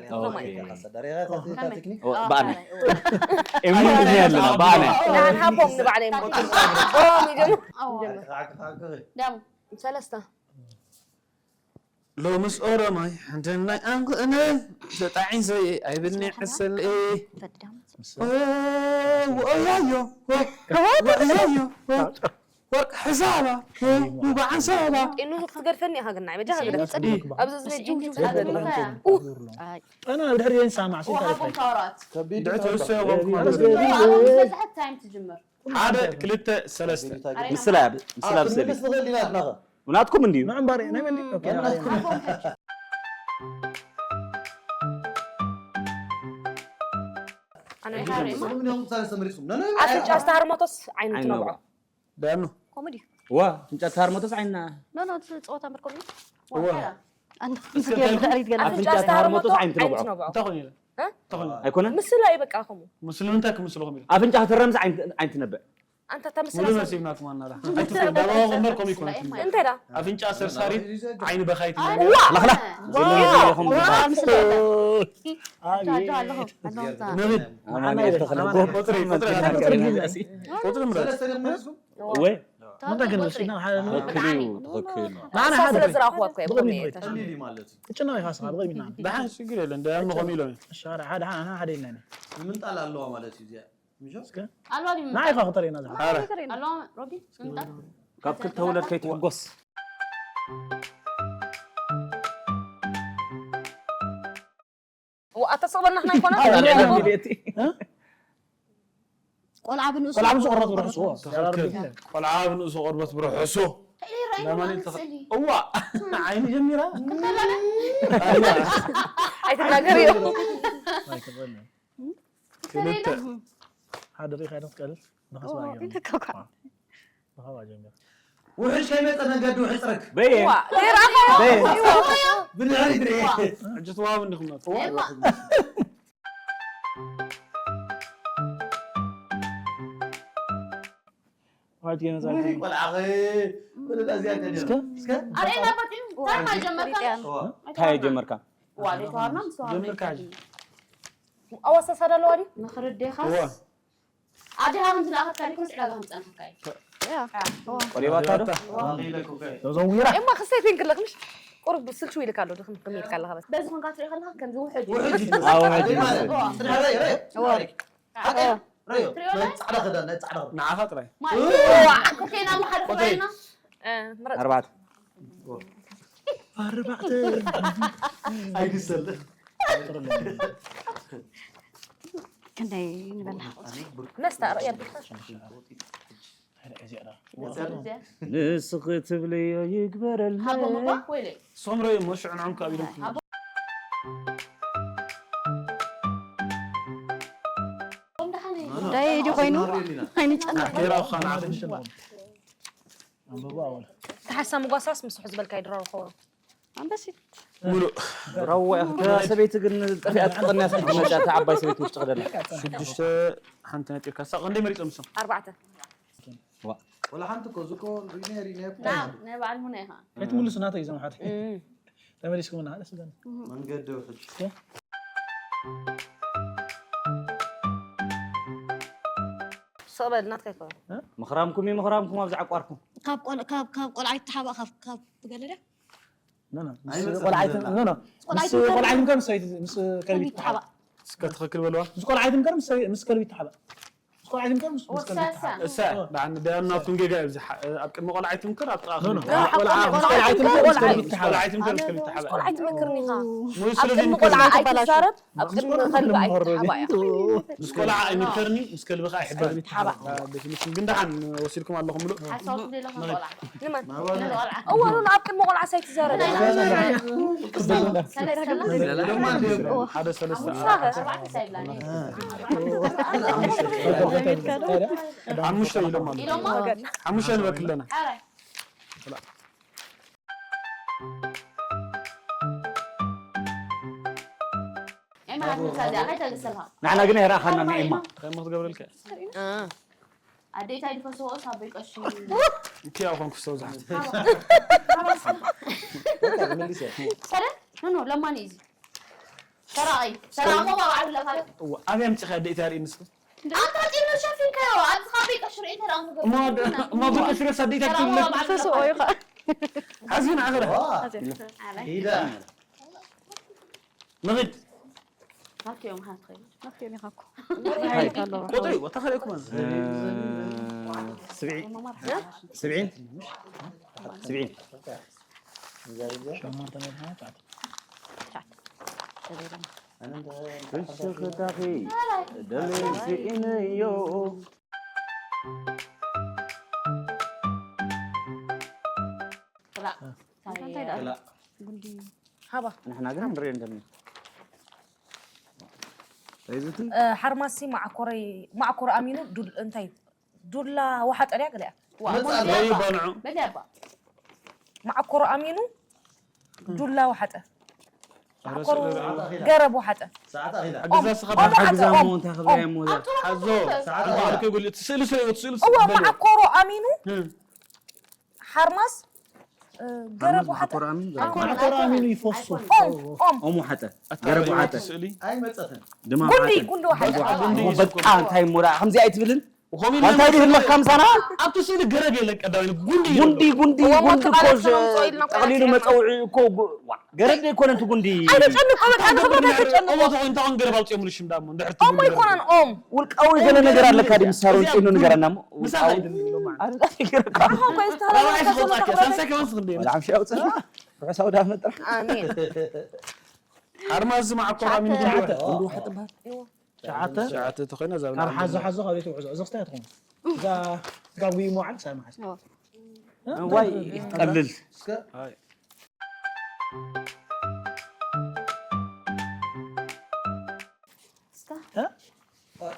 ብኣና ኤሚ እዚኣ ኣለና ብኣና ንዓን ሃቦም ንባዕለይ ሞት ብኦም ይጀምር ሰለስተ ሎምስ ኦሮማይ ሕንትን ናይ ኣንክእነ ተጣዒሰ ኣይብልኒ ዕሰል ወያዮ ወያዮ ወርቅ ሕሳባ ሙባዓን ሰባ ጤኑ ክትገድፈኒ ኢኻ ግን ናይ በጃ ግደፍ ኣብዚ ዝነ ጅውጅው ክትገድፈኒ ኣና ብድሕሪ ይንሳማዕ ስንታ ድሕሪ ትሕሶ ይኾንኩም ዝበዝሐት ታይም ትጅምር ሓደ ክልተ ሰለስተ ምስላ ምስላ ብስእሊ ትኽእል ዲና ትናኸ ናትኩም እንድዩ ምዕንባር ናይ መን ኣፍንጫ ዝተሃርመቶስ ዓይኑ ትነብዖ ዳኑ ኮሜዲ ዋ ኣፍንጫ ተሃርመቶስ ዓይና ኖ ኖ እቲ ፀወታ ምርኮ ኣፍንጫ ተሃርመቶስ ዓይን ትነብዖ እንታይ ኮይኑ ኢለ እንታይ ኮይኑ ኣይኮነን ምስላ እዩ በቃ ከምኡ ሙስሊም እንታይ ክምስልኹም ኢለ ኣፍንጫ ክትረምስ ዓይን ትነብዕ ኣንተ ተምስል ሙሉ መልሲ ይብናኩም ኣናዳ ኣይትፍሩ ዳባዋ ወንበር ከም ይኮነኩም እንታይ ዳ ኣፍንጫ ሰርሳሪት ዓይኒ በኻይት ለኽላ ዘለኹም ንግድ ቁጥሪ ቁጥሪ ቁጥሪ ምረጥ ወይ ምንታይ ግን ወሲድና ሓደ ተወክል እዩ ተወክል ንዓና ሓደ ስለ ዝረኣኹዋ እኮ እየ ብኸመይ እየ ትጭነቕ ኢኻ ስኻ ብቕድሚና ደሓን ሽግር የለን ደያኑ ኸም ኢሎም እዮም እሺ ሓደ ሓደ ሓደ ሓደ ኢልና ንምንጣል ኣለዋ ማለት እዩ እዚኣ ምሽ ንዓ ኢኻ ክተርእየና ዝሓ ኣለዋ ሮቢ ምንጣል ካብ ክልተ ውለድ ከይትሕጎስ ኣታ ስቕ በልና ሕና ይኮና ቆልዓ ብንእሱ ቆልዓ ምስ ቆርበት ብርሕስዎ ቆልዓ ብንእሱ ቆርበት ብርሕሶ እዋ ዓይኒ ጀሚራ ኣይትናገር እዩ ክልተ ሓደ ሪኻ ዶ ትቀልል ንኸስባ እዮም ንኸባ ጀሚራ ውሕጅ ከይመፀ መንገዱ ሕፅረግ በየ ዘይረኣኻዮ ብድሕሪት ርኤ ሕጂ ትዋሃብ እንዲኹም ናት ዋት ገመዛ ቆልዓ ብልዳ እዚኣ ደሊያ እስከ ኣሬና በጢም ታማ ጀመርካ እንታይ ጀመርካ ዋ ደተዋርና ምስ ተዋርና ጀምርካ ሕጂ ኣዋሳሳ ዳለዋ ድዩ ንኽርዴኻስ ኣዴኻ ከም ዝለኣኸትካ ዲኮስ ዕዳጋ ከም ዝፀንሐካ እዩ ቆሌባታ ዶ ተዘዊራ እማ ክስተይ ኮይን ከለክ ምሽ ቁሩብ ስልችው ኢልካ ኣሎ ድኽም ክም ኢልካ ኣለኻ በስ በዚ ኮንካ ትሪኦ ከለኻ ከምዚ ውሕጅ ውሕጅ ኣዎ፣ ውሕጅ ማለት እዩ። ጽድሓ ረይ ረይ እዋ ረይ ሓቂ ረይ ትሪኦ ኣለካ? ጻዕዳ ክዳን ናይ ጻዕዳ ክዳን ንዓኻ ጥራይ ኮቴና ማሓደ ክባይና ምረጥ ኣርባዕተ ኣርባዕተ ኣይግሰል ክንደይ ንበላ መስተ ርእያ ብልካ ንስኺ ትብልዮ ይግበረልና ሃቦም እባ ወይለይ ንስኹም ረእዩ እሞ ሽዑ ንዖም ካብ ኢሎም ክምለሱ ዳይ ድዩ ኮይኑ ኣይንጨነቕ ጌራ ኻና ዓለም ኣንብቦ ኣወል ተሓሳ ምጓሳስ ምስ ሕዝበልካ ይድራሩ ኸውን ኣንበሲት ሙሉእ። ረዋ እያ። እታ ሰበይቲ ግን ጠፊኣ ትቐንያ ስለ ትመጽእ፣ እታ ዓባይ ሰበይቲ ውሽጢ ክደላ። ሽዱሽተ ሓንቲ ነጥቢ ካሳ። ክንደይ መሪጾም ንሶም? ኣርባዕተ። ወላ ሓንቲ እኮ፣ እዚ እኮ ሪነ፣ ሪነ እኮ። ና፣ ናይ በዓል ሙና ኢኻ። ኣይትምልሱ ናተይ እዞም ኣሕዋተይ። እም። ተመሊስኩምና፣ ደስ ይብለኒ። መንገዲ ውሕጅ። ስቕ በል፣ ናትካ ኣይኮነን። ምኽራምኩም እዩ፣ ምኽራምኩም ኣብዚ ዓቋርኩም። ካብ ቆል-፣ ካብ፣ ካብ ቆልዓ ይተሓባእ፣ ካብ፣ ካብ ትገለ ድያ? ኖ፣ ኖ። ምስ ኣይመጽእን ቆልዓ ኣይትም-፣ ዘላ። ኖ፣ ኖ። ቆልዓ ምስ ኣይትምከር። ቆልዓ ኣይትምከር፣ ምስ ሰበይቲ፣ ምስ ከልቢ ይተሓባእ። እስከ ትኽክል በልዋ። ምስ ቆልዓ ኣይትምከር፣ ምስ ሰበ-፣ ምስ ከልቢ ይተሓባእ። ምስ ቆልዓ ኣይትምከር፣ ምስ፣ ምስ ከልቢ ወቅሰሳ። ይተሓባእ። እሳ፣ ደሓን፣ ደሓን ናብቶም ጌጋ እዩ ብዝሓ-፣ ኣብ ቅድሚ ቆልዓ ኣይትምከር፣ ኣብ ጥቓ ኖ፣ ኖ። ከልቢ። ኣብ ቆልዓ፣ ኣብ ቅድሚ ምስ ቆልዓ ቆልዓ ኣይትምከር፣ ኣይትምከር፣ ምስ ከልቢ ይተሓባእ። ቆልዓ ኣይትምከር፣ ንስኻ። ቆልዓ ኣይትምከር፣ ንስኻ። ኣብ ቅድሚ ቆልዓ ኣይትበላሾ። ኣይትዛረብ፣ ኣብ ቅድሚ ከልቢ ኣይትሓባእ። ምስ ቆልዓ ኣይምከርኒ፣ ምስ ከልቢ ኸኣ ኣይሕባእ። ይሓባእ። አ፣ ዴፊኒሽን ግን ደሓን ወሲድኩም ኣለኹም ምሉእ። ሓሳብ ትደሊ ከም ቆልዓ። ንመን? ንቆልዓ። እወ፣ ኖ፣ ኖ፣ ኣብ ቅድሚ ቆልዓ ሳይትዛረብ። ሰለስተ። ሓደ ሰለስተ። ኣርባዕተ ሳይብላኒ። ሓሙሽተ ኢሎም ኣለዉ። ኢሎማ? ሓሙሽተ ንበክል ኣለና። ኣረ። ናይ መሃር ምርሳ እዚኣ ከይተግስልካ። ንሕና ግን ኣይረኣኻናን ኢና። እንታይ እሞ ክትገብረልካ? እ። ኣደይ እንታይ ድፈስዎ ሳበይ ቀሺ። እንታይ ኣኾንኩ ሰው ዝሓት? ሰለ? ኖ፣ ኖ፣ ለማኒ እዩ እዚ። ሰራቒ። ሰራቒ እሞ ባባ ዓብዱላ ካልእ። እዋ፣ ኣበይ ኣምጺኻ ኣደይ ታሪእ ንስኹም? ኣንታ ጺኑ ሸፊንካዮ፣ ኣብዚ ካብ ቤት ቀሽሪ እንተ ደኣ እሞ ደ-፣ እሞ ብቀሽሪ ኣዴታት ትብለኪ? ተስኦ እዩ ኸኣ። ሓዝን ዓኸረ። ዋ። ኢዳ። ንኺድ። ናብቲ እዮም ሃት ኸይዱ። ናብቲ እዮም ኢኻ እኮ። ቆጥሪ፣ ወታ ኸሪእኩም ኣነ። እ፣ ስብዒ-፣ ስብዒን? ስብዒን። ሸሞንተ። ተሸከታኺ ደም ስኢነዮ። ክላእ። እንታይ ደኣ? ክላእ። ጉንዲ። ሃባ። ንሕና ግን ንሪኦ እንደኒ። እ፣ ሓርማሲ ማዕኮረይ፣ ማዕኮረ ኣሚኑ ዱል-፣ እንታይ? ዱላ ወሓጠ ድያ ገለ እያ? ዋ፣ መጽኣ መጽኣ ወይ እያ። በንዑ። በል እያ እባ። ማዕኮሮ ኣሚኑ ዱላ ወሓጠ። ኧረ ማዕኮሮ ስለ ገረብ ወሓጠ። ሰዓት ኣኺላ። ሓግዛ ኦም፣ ስኻ ኦም ወሓጠ፣ ሓግዛ ኦም፣ እሞ እንታይ ክብላ ኦም። እሞ እዛ? ኣንቱ ሓዞ። ሰዓት ኣንቱ ኣኺላ። ኣልኮ ይጉል፣ እቲ ስእሊ ስለ፣ እቲ ስእሊ እወ፣ ስለ በሉ። ማዕኮሮ ኣሚኑ እም። ሓርማስ፣ እ፣ ገረብ ሓርማስ ወሓጠ። ማዕኮሮ ኣሚኑ ገረብ። ኣኮነ፣ ማዕኮሮ ኣኮነ። ኣሚኑ ይፈሱ። ኣይኮነን። ኦም፣ ኦም። ኦም ወሓጠ። ኣታ ገረብ ወሓጠ። ስእሊ። ኣይመጸትን። ድማ ጉንዲ፣ ወሓጠ። ጉንዲ ወሓጠ። ጉንዲ እሞ እዩ በቃ እኮ። እንታይ እሞ ደኣ ከምዚ ኣይትብልን? ወኾም ኣንታይ ኢልና ድህልመካ ምሳና? ኣብቲ ስእሊ ገረብ የለን ቀዳማይ ጉንዲ እዩ ጉንዲ፣ ዘሎ። ጉንዲ፣ እሞ ጉንዲ እሞ እኮ ተቓለስቲ ሸ-፣ መምጽኦ ኢልና ጠቕሊሉ ቆልዓ መጸውዒ እኮ ጉ-፣ ዋ፣ ገረብ ዘይኮነ እቲ ጉንዲ። ኣይተጨንቆ፣ በቃ፣ ካብ ንኽብረት ገረብ ኣይተጨንቆ። እሞ ተኾይኑ፣ እንታይ ኾን ገረብ ኣውፅኦምሉ ሽም ደኣ እሞ፣ እንድሕር እቲ ኦም ጉንዲ ኣይኮነን፣ ገረብ። ኦም። ውልቃዊ ገለ ነገር ኣለካ ድዩ? ምስ ሳሮን እዚኣ ጭኑ ጉንዲ። ንገረና እሞ። ምሳኻ ውልቃዊ። ኣይደልን ኢሎም ማለት። ኣንታ ይገርካ። ኣምሓ እኮ እዩ ዝተሃላለኸ ራብዓይ ዘሎ ዝወፅኣኪ፣ ንኽብረት። ሳልሳይ ከማን ስኽ እንደ ኣምሓ። ወላ ሓምሻ ኣውፅእ። ርሑስ ኣውደ ዓመት ጥራሕ። ኣሜን። ሓርማዝ ዝማዕኮ ኣሚን ሸዓተ። ጉንዲ። ጉንዲ ውሓጥ እምበሃል። ሸዓተ? ሸዓተ ተኾይና እዛ ካብ ብላዕሊ ሓዞ ሓዞ ካብ ቤት ውሕዞ። እዚ ክስታይ ትኾን። እዛ ስጋብ ጉይ መዋዕል ክሳብ መሓዝ። እዋ። እ? ዋይ፣ እንታይ ይትቀልል። እስከ ኣይ። እስከ እ?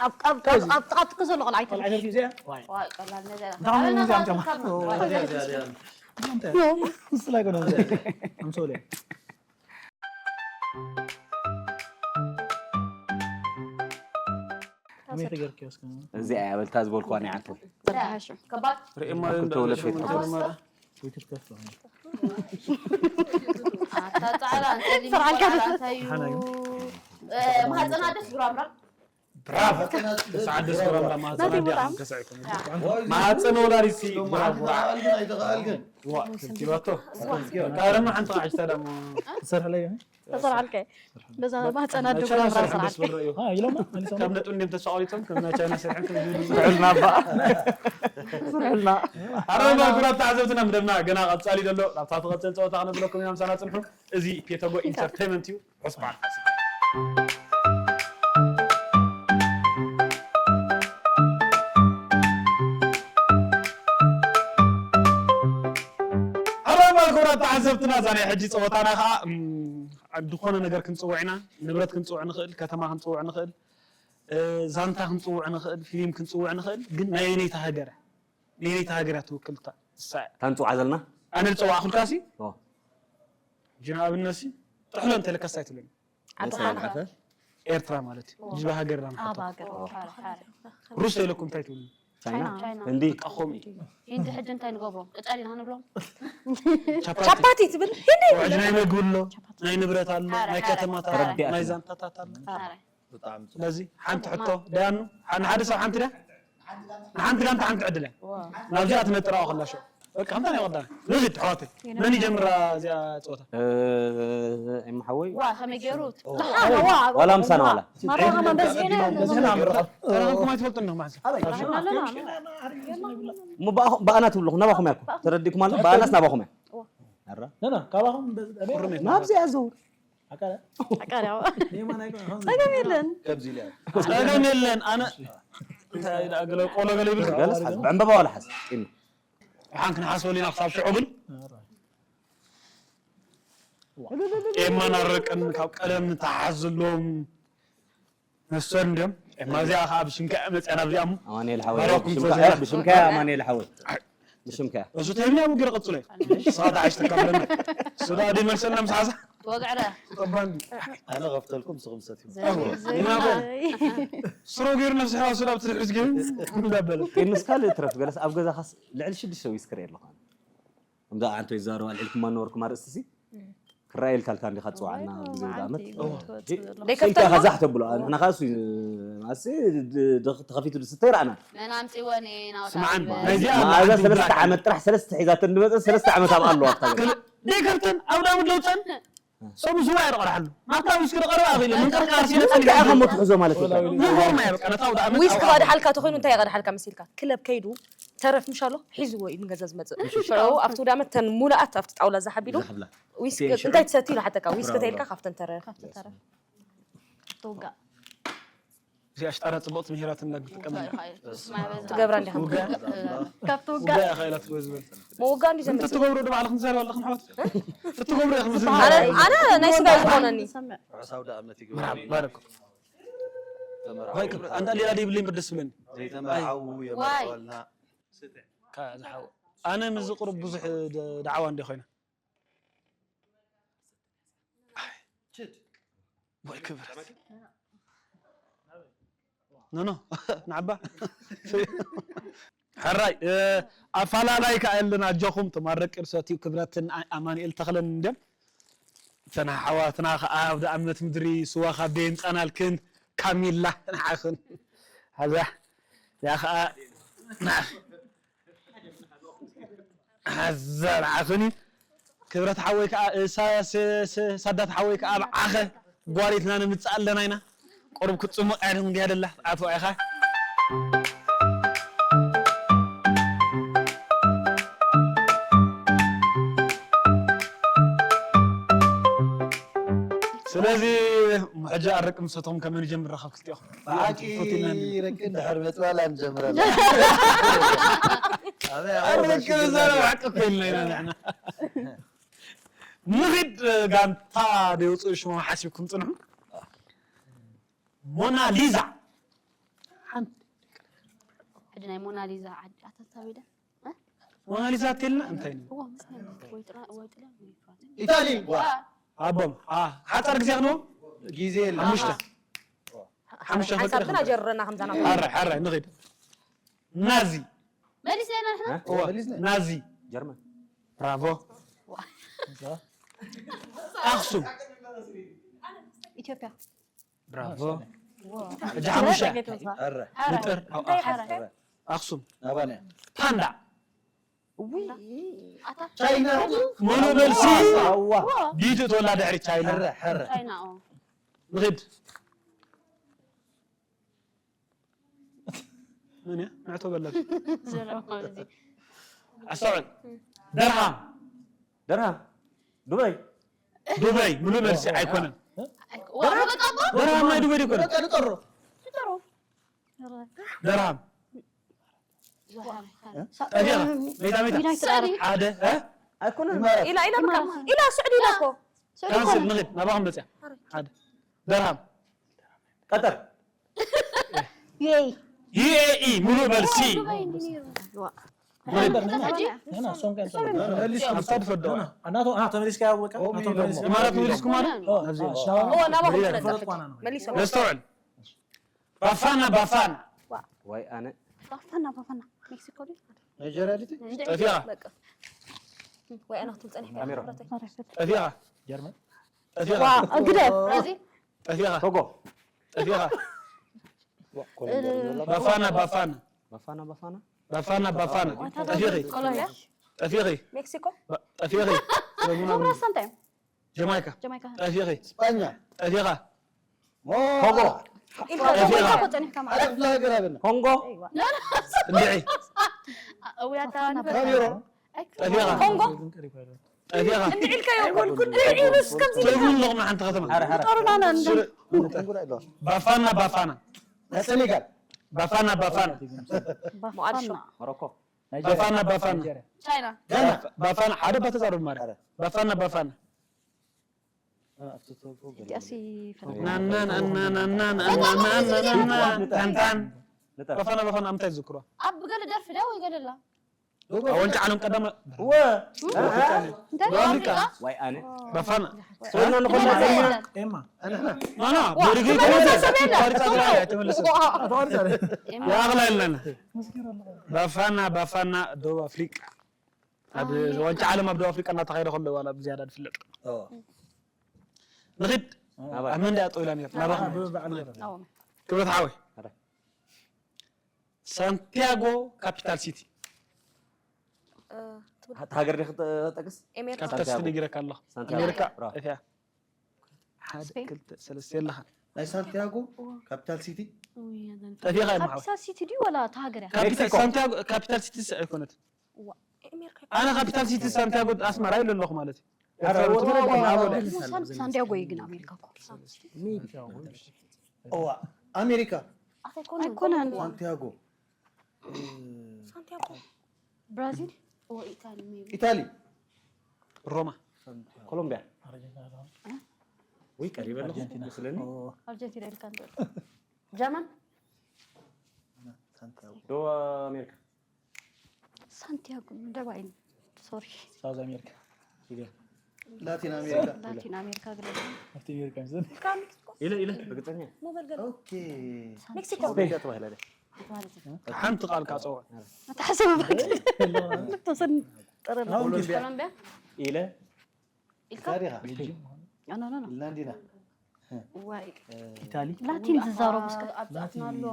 ኣብ፣ ኣብ፣ ኣብ፣ ኣብ ጥቓ ትከ ዘሎ ቆልዓ ቆልዓ ኣይተርፍ። ተርኪ እዚኣ? ዋይ። ዋይ፣ ቀላል ነገር። እንታይ ኾን ኣበና እዚኣ ጫማ? ካብ ዋይ። እዚኣ፣ እዚኣ፣ እዚኣ። እንታይ? ዮ፣ ምስላ ኣይኮነን። ኣምሶልያ። ከመይ ተገርክዮ እስከ? እዚኣ እያ በልታ ዝበልኩዋ ናይ ዓንተው። ተበላሓሹ። ከባድ። ርእማ ክልተ ወለድ ዘይትሓወስ። ወይ ትትከፍ። ኣታ ጻዕዳ፣ ጸሊም፣ ስርዓልካ ጻዕዳ፣ እንታይ እዩ? ሓና ግን። እ፣ ማህጸና ደስ ብራብራ። ብራቮ። ሰዓት ደስ ብራብራ ማህጸና ናተይ ዲያ ቦታም። ከሳይ ኮነ። ማህጸን ወላዲት ሲ ብራብራ። ኣይተኻእልክን፣ ኣይተኻእልክን። ዋ፣ ከቲባቶ። ካረማ ሓንቲ ቃዕሽታ ደሞ። ትሰርሕለይ? ተሰርዓልከ? በዛ ማህፀና ናይ ድጉራ ቻይና ብራ ስራሕ ደስ ሰርዓልከ? በሎ እዩ። አ፣ ኢሎማ፣ መሊሶም። ካብ ነጥቢ እንዲም ተሳቒሮም፣ ከም ናይ ቻይና ስርሕን ከም ዝብሉ። ስርሕልና እባ። ስርሕልና። ኣረ፣ ማልኩራት ተዓዘብትና፣ መደብና ገና ቀጻሊ ዘሎ። ናብታ ትቐጽል ጸወታ ክነብለኩም ኢና፣ ምሳና ጽንሑ። እዚ ፔቶጎ ኢንተርቴይመንት እዩ። ዑስማን ፋሲል። ኣረ፣ ማልኩራት ተዓዘብትና፣ እዛ ናይ ሕጂ ጸወታና ኸኣ፣ እም፣ ዝኾነ ነገር ክንጽውዕ ኢና፣ ንብረት ክንጽውዕ ንኽእል፣ ከተማ ክንጽውዕ ንኽእል፣ እ፣ ዛንታ ክንጽውዕ ንኽእል፣ ፊልም ክንጽውዕ ንኽእል፣ ግን ናይ ኣየነይቲ ሃገር? ናይ ኣየነይቲ ሃገር እያ ትውክል እታ? እሳ እያ። እታ ንጽውዓ ዘለና? ኣነ ዝጸዋዕኩልካ ሲ? ኦ። ሕጂ ንኣብነት ሲ? ጥሕሎ እንተለካስ ኣይትብለኒ። ዓዲ ነፃ ኻና ይዓፈ ኤርትራ ማለት እዩ። ጅባ ሃገር ኢና ኣብ ንሓቶ። ሃገር። ሩስ ተይለኩም እንታይ ትብሉ? ቻይና ቻይና። ህንዲ ቀኾም እዩ። ሂንዲ ሕጂ እንታይ ንገብሮም? ቅጠል ኢና ንብሎም። ቻፓቲ። ቻፓቲ ትብል ሂንዲ ውዕጅ ናይ መግቢ ኣሎ፣ ናይ ንብረት ኣሎ፣ ናይ ከተማታት፣ ተረዲኣትና። ናይ ዛንታታት ኣሎ። ኧረ፣ ስለዚ ሓንቲ ሕቶ ደያኑ ንሓደ ሰብ ሓንቲ ደያ ንሓንቲ ጋንታ ሓንቲ ዕድል እያ። ናብዚኣ ትነጥራዋ ከላ ሸው በቃ ከምታ ናይ ወዳና ንዚድ ኣሕዋተይ መን ይጀምራ እዚኣ ፀወታ? ኤማ ሓወይ ዋ ከመይ ገይሩ? ዋላ ምሳና ዋላ ማራ ከማን በዝሒና ተራኸብኩም ኣይትፈልጡ እንዲኹም ሓንሳብ እሞ ብኣ- ብኣና ትብልኹም ናባኹም እያ እኮ ተረዲእኩም ኣሎ ብኣናስ ናባኹም እያ ኣራ ና ና ካባኹም ቁርም ናብዚኣ ዘው ኣቃሪያዋ ኔማ ናይ ጸገም የለን ከምዚ ኢለ ጸገም የለን ኣነ እንታይ ደኣ ገለ ቆሎ ገለ ይብል ገለስ ሓዝ ብዕምበባ ዋላ ሓዝ ጢም ሓን ክንሓስበሉ ኢና ክሳብ ሽዑ ግን ኤማን ኣረቅን ካብ ቀደም ንተሓሓዝ ዘለዎም መስተር እንዲዮም ኤማ እዚኣ ከዓ ብሽምካ እያ መፅያ ናብዚኣ እሞ ኣማኑኤል ሓወይ ባርያኩም ብሽምካ ፈዚያ። ብሽምካ ኣማኑኤል ሓወይ ብሽምካ እሱ ተይብና ውግር ቀፅሎ እዩ ስኻ ተሓሽ ተካፍለና ስዳ ዲ መልሰልና ምስ ሓዛ ወግዕረ ጠባን ኣነ ከፍተልኩም ንስኹም ሰትዩ ስሮ ገይሩ ነብሲ ሕዋ ስዳ ብትድሕሪት ገይሩ እንዳበለ ጢምስ ካልእ ትረፍ ገለስ ኣብ ገዛኻስ ልዕሊ ሽዱሽተ ዊስክር ኣለኹ ኣነ ከምዛ ኣንቶ ይዛረቡ ኣልዒልኩም ኣነበርኩም ኣርእስቲ ሲ ክረኣየልካ ልካ እንዲኻ ትፅውዓና ግዜ ውድኣመት ደይከፍተልና ዛሕ ተብሎ ንሕና ከዓ እሱ ኣሲ ተኸፊቱ ዝስተ ይረኣና መን ኣምፂወኒ ናውታ ስምዓን ይበል። ናይዚኣ መኣዛ ሰለስተ ዓመት ጥራሕ ሰለስተ ሒዛተን ዝመፀ ሰለስተ ዓመት ኣብ ኣለዋ ኣብታ ገዛ ደይከፍተን ኣብ ዳም ለውፀን ሰሙ ዝዋ ይረቐርሓሉ ናብታ ውስኪ ዝቐረበ ኣኺለ ምንቅርቃር ሲለ እንታይ ኢኻ እሞ ትሕዞ ማለት እዩ ንጎርማ እየ በቃ ነታ ውድኣመት ዊስክ ቀድሓልካ ተኾይኑ እንታይ ቀድሓልካ መሲልካ ክለብ ከይዱ ተረፍ ምሻሎ ሒዝዎ እዩ ንገዛ ዝመፅእ ሽዑ ኣብቲ ውዳመት ተን ሙሉኣት ኣብቲ ጣውላ ዝሓቢሉ ዝሕብላ ዊስክ እንታይ ትሰትዩ ንሓተካ ዊስክ ተይልካ ካብተን ተረፍ ትውጋእ እዚኣ ሽጣራ ፅቡቕቲ ምሂራትና ግጥቀመላ ትገብራ እንዲኻ ካብ ትውጋእ ውጋእ ኢኻ ኢላ ትጎዝበል ምውጋ እንዲ ዘምፅእ እትትገብሩ ዶ ባዕልኽን ትዛረባ ኣለኽን ኣሕዋት እትትገብሩ ኢኽን ኣነ ኣነ ናይ ስጋ ዝኾነኒ ርሑስ ኣውደ ኣመት ይግበረልና ባረኩም ተመርዓው ወይ ክብረት ኣንታ ሌላ ደይብለይ እምበር ደስ ዝብለኒ ዘይተመርዓው የመርዓወልና ዝሓው ኣነ ምስ ዝቕርብ ብዙሕ ደ- ዳዕዋ እንዲ ኮይነ ወይ ክብረት ኖኖ ንዓባ ሕራይ እ፣ ኣፈላላይ ከዓ የለን ኣጆኹም ተማረቂ ርሰትዩ ክብረትን ኣ- ኣማኑኤል ተኽለን እንድዮም እተን ኣሕዋትና ከዓ ኣብ ደኣመት ምድሪ ስዋ ካብ ደየምፃናልክን ካሚላ ንዓኽን ሓዛ እዚኣ ከዓ ንዓኽ ሓዛ ንዓኽን እዩ ክብረት ሓወይ ከዓ እ፣ ሳ- ስ- ስ- ሳዳት ሓወይ ከዓ ኣብ ዓኸ ጓሊትና ንምፅእ ኣለና ኢና ቁሩብ ክትፅሙቕ እያ እንዲያ ደላ ኣቶ ኢኻ ስለዚ ሕጂ ኣረቂ ምሰቶም ከመይ ንጀምር ካብ ክልቲኦም ብሓቂ ረቂ እንድሕር መፅባላ ንጀምረላ ኣበይ ኣረቂ ምሰሎም ሓቂ ኮይንና ኢና ንሕና ንኺድ ጋንታ ደውፅኡ ሽሞም ሓሲብኩም ፅንሑ ሞናሊዛ ሕጂ ናይ ሞናሊዛ ዓዲ ኣተታቢደ ሞናሊዛ ኣትልና እንታይ ነው እዋ ምስ ናይ ወይ ጥላ ወይ ጥላ ወይ ይፋት ኢታሊ ዋ ኣቦም ሓፃር ግዜ ክንቦም ግዜ የለ ሓሙሽተ ሓሙሽተ ሓንሳብ ፈጢረ ግን ኣጀርረና ከምዛ ናት ሓራይ ሓራይ ንኺድ ናዚ መሊስና ኢና ንሕና እዋ ናዚ ጀርመን ብራቮ ኣኽሱም ኢትዮጵያ ብራቮ ሕጂ ሓሙሽተ ኣረ ምጥር እንታይ ሓረ ኣኽሱም ናባንያ ፓንዳ ኣታ ቻይና ሙሉ መልሲ ኣዋ ዲቱ ተወላ ድሕሪ ቻይና ሕረ ሕረ ቻይና ኦ ንኺድ መን እያ ንዕቶ በለብ ዘለዋ እዚ ኣስተውዕል ደርሃም ደርሃም ዱበይ ዱበይ ሙሉ መልሲ ኣይኮነን ወራ በቃ እኮ ደርሃም ናይ ዱበይ ኣይኮነን በቃ ንጠሮ ደርሃም ጠፊኻ ሜታ ሜታ ስዑዲ ሓደ እ? ኣይኮነን ኢላ ኢላ በቃ ኢላ ስዑዲ ኢላ እኮ ካንስል ንኺድ ናባኹም መፅያ ሓደ ደርሃም ቀጠር ዩኤኢ ዩኤኢ ሙሉ መልሲ ዱባይ እንዲ ነይሩ መን ነበር? ነና። ነና፣ ሶም ከን ሶም። መሊስኩም። ኣፍታ ትፈደዋ። ኣናቶ፣ ኣ፣ ተመሊስካ ያወቀ? ኦ፣ ኣናቶ መሊስካ። ኢማራት መሊስኩም ማለት? ኦ፣ ኣብዚ። ኦ፣ ናባኹም መሊስካ። ስለዘፍልጥ። መሊሶም። ነስተውዕል። ባፋና፣ ባፋና። ዋ። ዋይ ኣነ። ባፋና፣ ባፋና። ሜክሲኮ ድዩ? ናይጀርያ ድዩ? እንደ ጠፊኣ። በቃ። ወይ ኣና ክትብል ጸኒሕካ ካሜራ። ብረተይ። ጠፊኣ። ጀርመን። ጠፊኣ። ዋ፣ ግደፍ። ብራዚል። ጠፊኣ። ቶጎ። ጠፊኣ። ዋ፣ ኮሎምቢያ ድዩ? ባፋና፣ ባፋና። ባፋና፣ ባፋና። ባፋና፣ ባፋና። ዋታ ጠፊኺ። ኮሎምቢያ። ጠፊኺ። ሜክሲኮ። ባ-፣ ጠፊኺ። ጆግራስ እንታይ እዩ? ጀማይካ። ጀማይካ። ጠፊኺ። ስጳኛ። ጠፊኻ። ሞ-፣ ቶጎ። ኢልካ ጠፊኻ። ጀማይካ እኮ ጸኒሕካ ማለት። ኣረ፣ ክፍለ ሃገር ኣይበልና። ኮንጎ። ኣይዋ። እንድዒ። እውያታ ካሜሮን። ጠፊኻ። ኮንጎ። ጠፊኻ። እንድዒ ኢልካዮ እኮ። እንድዒ ኢሉስ ከምዚ ኢልካ። ትርጉም ኣለኩም ሓንቲ ከተማ። ሃረ፣ ሃረ። ጦርናና እንደ-፣ ስለ-፣ ኮንጎ ዶ ኣይለዋል? ባፋና፣ ባፋና። ናይ ሰኔጋል። ባፋና፣ ባፋና። ሞቃዲሾ። ሞሮኮ። ናይጀርያ። ባፋና፣ ባፋና። ናይጀርያ። ቻይና። ጋና። ባፋና፣ ሓደ ባተዛረብ ማለት። ሃረ። ባፋና፣ ባፋና። እቲኣሲ ፈተና። ናና፣ ናና፣ ናና፣ ናና፣ ናና፣ ናና፣ ታንታን። ንጠፍ። ባፋና፣ ባፋና፣ ኣምታይ ዝክሮ? ኣብ ገለ ደርፊ ዳ ወይ ገለላ? ኣብ ዋንጫ ዓለም ቀዳማ-፣ ወ-፣ እንታይ? ኣፍሪቃ። ኣፍሪቃ? ዋይ ኣነ። ባፋና። ኮይና ንኾና ኤማ፣ ኤማ። ኤማ። ኖ፣ ኖ፣ ዋ፣ ብርግግ ተመሳሳይ ተመለሰ። የለን። ተቋሪጻ፣ ተቋሪጻ፣ ተመለሰ። ዋ። ተቋሪጻ። ኤማ። ያግላ የለን። ባፋና፣ ባፋና፣ ደቡብ ኣፍሪቃ። ኣብ ኣሜሪካ። ዋንጫ ዓለም ኣብ ደቡብ ኣፍሪቃ እናተኻየደ ከሎ ዋላ ብዝያዳ ዝፍለጥ። ኦ። ንኺድ። ኣባይ። ኣብ መንደያ ጠው ኢላ ነይራ። ናባኻ። ኣዎ። ክብረት ሓወይ። ኣረ። ሳንቲያጎ ካፒታል ሲቲ። እ፣ ትብል-፣ እታ ሃገር ዲኺ ትጠቅስ? ኣሜሪካ። ካፒታል ሲቲ ሳንቲያጎ። ነጊረካ ኣለኹ። ሳንቲያጎ። ኣሜሪካ። ብራቮ። ጠፊኣ። ሓደ፣ ስፔን። ክልተ፣ ሰለስተ የለኻን። ናይ ሳንቲያጎ ካፒታል ሲቲ? ኡይ፣ ኣዘን ጠፊኻ ኢኻ፣ ካፒታል ሲቲ ድዩ ወላ እታ ሃገር እያ? ካፒታል ሜክሲኮ። ሳንቲያጎ ካፒታል ሲቲ ስ-፣ ኣይኮነትን። ዋ፣ ኣሜሪካ። ኣነ ካፒታል ሲቲ ሳንቲያጎ ኣስመራ ኢለ ኣለኹ ማለት እዩ። ኧረ፣ ኤርትራ ወዲ ወዲ ወዲ ወዲ ሳን-፣ ሳንቲያጎ እዩ ግን ኣሜሪካ እኮ። እዋ፣ ኣሜሪካ። ኣይኮነን። ኣይኮነን። ሳንቲያጎ። ሳንቲያጎ። ብራዚል? ኦ፣ ኢታሊ፣ ሜቢ። ኢታሊ። ሮማ። ኮሎምቢያ። እ? ውይ፣ ቀሪበ ኣለኹ ኣርጀንቲና። መስለኒ። ኦ። ኣርጀንቲና ኢልካ እንዶ። ጀርመን? ሳንቲያጎ። ደቡብ ኣሜሪካ። ሳንቲያጎ፣ ደባይ። ሶሪ። ሳውዝ ኣሜሪካ። ላቲን ኣሜሪካ። ላቲን ኣሜሪካ ግለ። ላቲን ኣሜሪካ ምስል። ኢለ፣ ኢለ፣ ርግጸኛ። ኦኬ። ሜክሲኮ። ስፔን። ስፔን ተባሂላ ድያ? ሓንቲ ቃል ካጸወ። ኣተሓሰብ ባክ። ተወሰን ጥረ ኮሎምቢያ። ኮሎምቢያ። ኢለ። ኢልካ? ኢታሊያ። ኖ፣ ኖ፣ ኖ፣ ኖ። ፊንላንዲና። ዋይ። ኢታሊ። ላቲን ዝዛረቡ እስከ። ኣብ ላቲን። ጻፍና ኣሎ።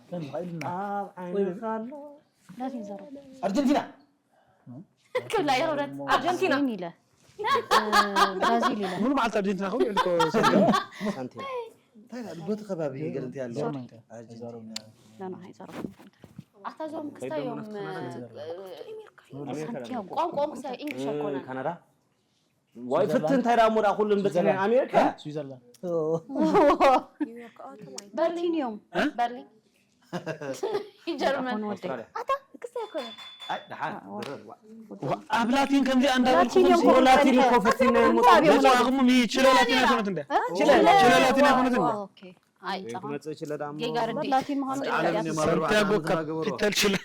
ከም ኃይልና። ኣብ ዓይንኻ ኣሎ። ላቲን ዝዛረቡ። ኣርጀንቲና። ክብላ እያ፣ ህብረት። ኣርጀንቲና። ስፔን ኢለ። እ፣ ብራዚል ኢለ። ሙሉ መዓልቲ ኣርጀንቲና ክብል ኢልኮ ሰገን። ሳንቲም። እንታይ ኢላ? በቲ ከባቢ ገለ እንታይ ኣሎ? ሶሪ። ኣርጀንቲና። ኖ፣ ኖ፣ ኣይዛረቡን። ኣታ እዞም ክስታይ እዮም፣ እ፣ ኣሜሪካ። ሳንቲያጎ። ቋንቋኦም ክስታይ ኢንግሊሽ እ፣ ኣይኮነን። ካናዳ። ዋይ፣ ስዊዘርላንድ። ፍትን እንታይ ደኣ እሞ ደኣ ኩሉ ንበጽሕ ስዊዘርላንድ። ኣሜሪካ? እ? ስዊዘርላንድ። ኒውዮርክ፣ ኦቶማ። በርሊን እዮም። እ? በርሊን። ጀርመን። ኣሁን ወደይ። ኣውስትራልያ። ኣታ ክስታይ ኣይኮነን። ኣይ፣ ደሓን። ዋ። ድረር፣ ዋ። ዋ፣ ኣብ ላቲን ከምዚ ኣንዳበልኩ ላቲን እዮም ከምዚ። ኮ-፣ ላቲን እኮ ፈቲና እዮም። እንታይ እዮም? መጽዋዕኹም ይችለ ላቲን ኣይኮነት እንደ? እ? ችለ። ችለ ላቲን ኣይኮነት እንደ? ኦኬ። ኣይ፣ ጸባ። ክመጽእ ይችለ ደኣ እሞ። ጌጋ ርድኢት። ላቲን ምዃኑ ዓለም ርድኢት። የማርባ ሳንቲያጎ ዓለም ዝናገበሮ። ካፒታል ችለ።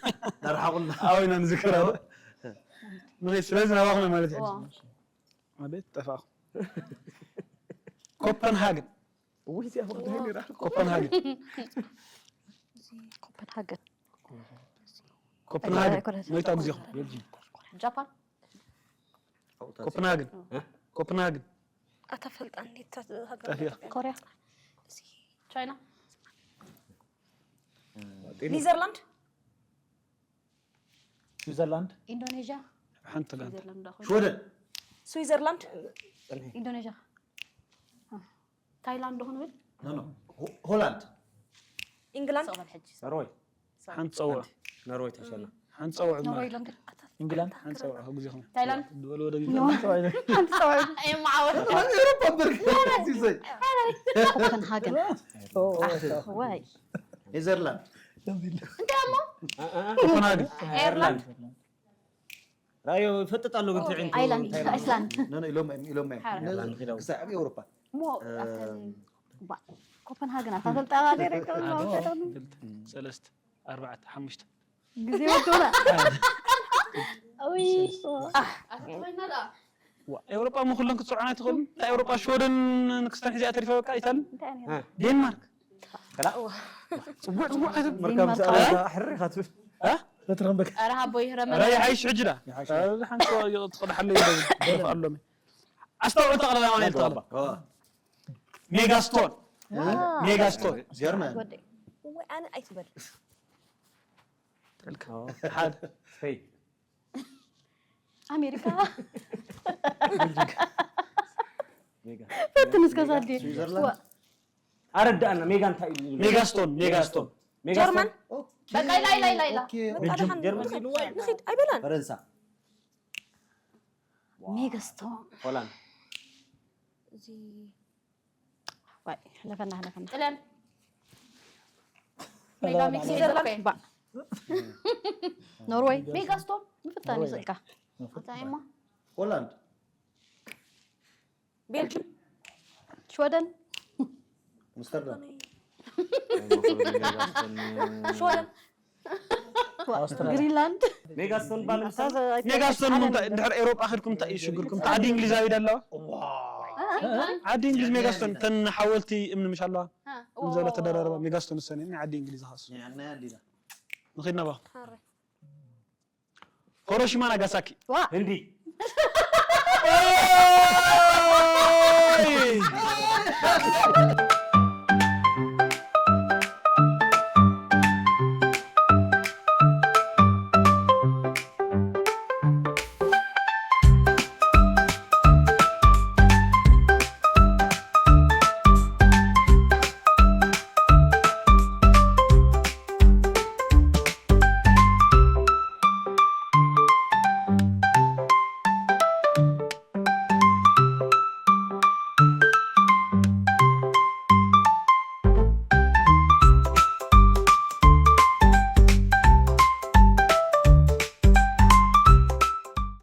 ደርሓቑልና። ኣዎ፣ ኢና ንዝክር፣ ኣዎ። ንኸይድ፣ ስለዚ ናባኹም ማለት እዩ። ዋ። ኣቤት ጠፋኹ። ኮፐንሃገን። ውይ፣ እዚኣ ወግዳይ ነይራ። ኮፐንሃገን። ኮፐንሃገን። ኮፐንሃገን። ኣይኮነትን። መይታ ግዜኹም። ቤልጂም። ጃፓን። ኮፐንሃገን። እ? ኮፐንሃገን። ኣታ ፈልጣ እንዴት ታ-፣ ሃገር ጠፊኣ። ኮርያ። ቻይና። ኔዘርላንድ። ስዊዘርላንድ። ኢንዶኔዥያ። ሓንቲ ጋንታ። ስዊዘርላንድ ዶ ኮይኑ? ሽወደን። ስዊዘርላንድ። ኢንዶኔዥያ። ታይላንድ ዶ ክንብል? ኖ፣ ኖ። ሆ-፣ ሆላንድ። ኢንግላንድ። ሰው በል ሕጂ። ኖርወይ። ሓንቲ ጸውዕ። ኖርወይ ተሸና። ሓንቲ ጸውዕ ኖርወይ ኢሎም ግን። ኢንግላንድ። ሓንቲ ጸውዕ፣ ኣብ ግዜኹም። ታይላንድ። ዝበሉ ወደ ኖ። ኢንግላንድ። ሓንቲ ጸውዕ። ኣይ፣ መዓወት። ኣብ ኤውሮፓ እምበር። ሲሰይ። ኮፐንሃገን። ኦ፣ ዋይ። ኔዘርላንድ። እንታይ እሞ? ኮፐንሃገን። ኣየርላንድ። ራዮ ይፈጥጥ ኣሎ ግን ትዕይንቱ ኣይላንድ፣ ታይላንድ። ኣይስላንድ። ኖ፣ ኖ፣ ኢሎም እዮም፣ ኢሎም እዮም። ሓራ። ነ-፣ ክሳዕ ኣብ ኤውሮፓ። እሞ እ፣ ኣብተን ባ-፣ ኮፐንሃገን ኣታ ፈልጣ ዲሬክተር ኣዶ፣ ኣውሰዶም። ክልተ፣ ሰለስተ፣ ኣርባዕተ፣ ሓሙሽተ። ግዜ ወደና። ውይ ኣተባይና ደኣ ዋ፣ ኤውሮጳ ምኹለን ክትፅዖን ኣይትኽእልን። እንታይ ኤውሮጳ ሽወደን ንክስተን ሒዚኣ ተሪፈ በቃ ኢታሊ፣ እንታይ ዓይነት ዴንማርክ። ከላ ፅቡዕ ፅቡዕ መርከብ ሰኣታ ኣሕሪኻ ትብል እ? በትረም በቃ ኧረ ሃቦ ይህረመ ኧረ ይሓይሽ ሕጂ ዳ ኧረ ሓንቲ ትቕዳሓለይ ይደፋ ኣሎሚ ኣስተውዕል ተቕረባ ማለት ተቕረባ ሜጋስቶን ሜጋስቶን ጀርመን ወደይ ወይ ኣነ ኣይትበል ሓደ ስፔን ኣሜሪካ ሜጋ ፈትን እስከ ሳዲ ስዊዘርላንድ ኣረዳእና ሜጋ እንታይ እዩ ዝብል? ሜጋስቶን ሜጋስቶን ሜጋስቶን? ጀርመን በቃ ኢላ ኢላ ኢላ ኢላ ቤልጅም ጀርመን ኢሉ ወይ ንኺድ ኣይበላን ፈረንሳ ሜጋስቶን ሆላንድ እዚ ዋይ ሕለፈና ሕለፈና ጥልያን ሜጋ ሜክሲኮ ባ ኖርወይ ሜጋስቶን ምፍታን ይኽእልካ እንታይ እማ ሆላንድ ቤልጅም ሽወደን ኣምስተርዳም ሽወደን ግሪንላንድ ሜጋስቶን ባል ምሳል ሜጋስቶን እሞ እንታይ እንድሕር ኤውሮጳ ከድኩም እንታይ እዩ ሽግርኩም? እቲ ዓዲ እንግሊዛዊ ዶ ኣለዋ? ዓዲ እንግሊዝ ሜጋስቶን ተን ሓወልቲ እምኒ ምሽ ኣለዋ? እም ዘሎ ተደራረባ ሜጋስቶን እሰኒ ናይ ዓዲ እንግሊዝ ኻሱ ንኺድ ነባ ሆሮሺማ ናጋሳኪ ዋ ህንዲ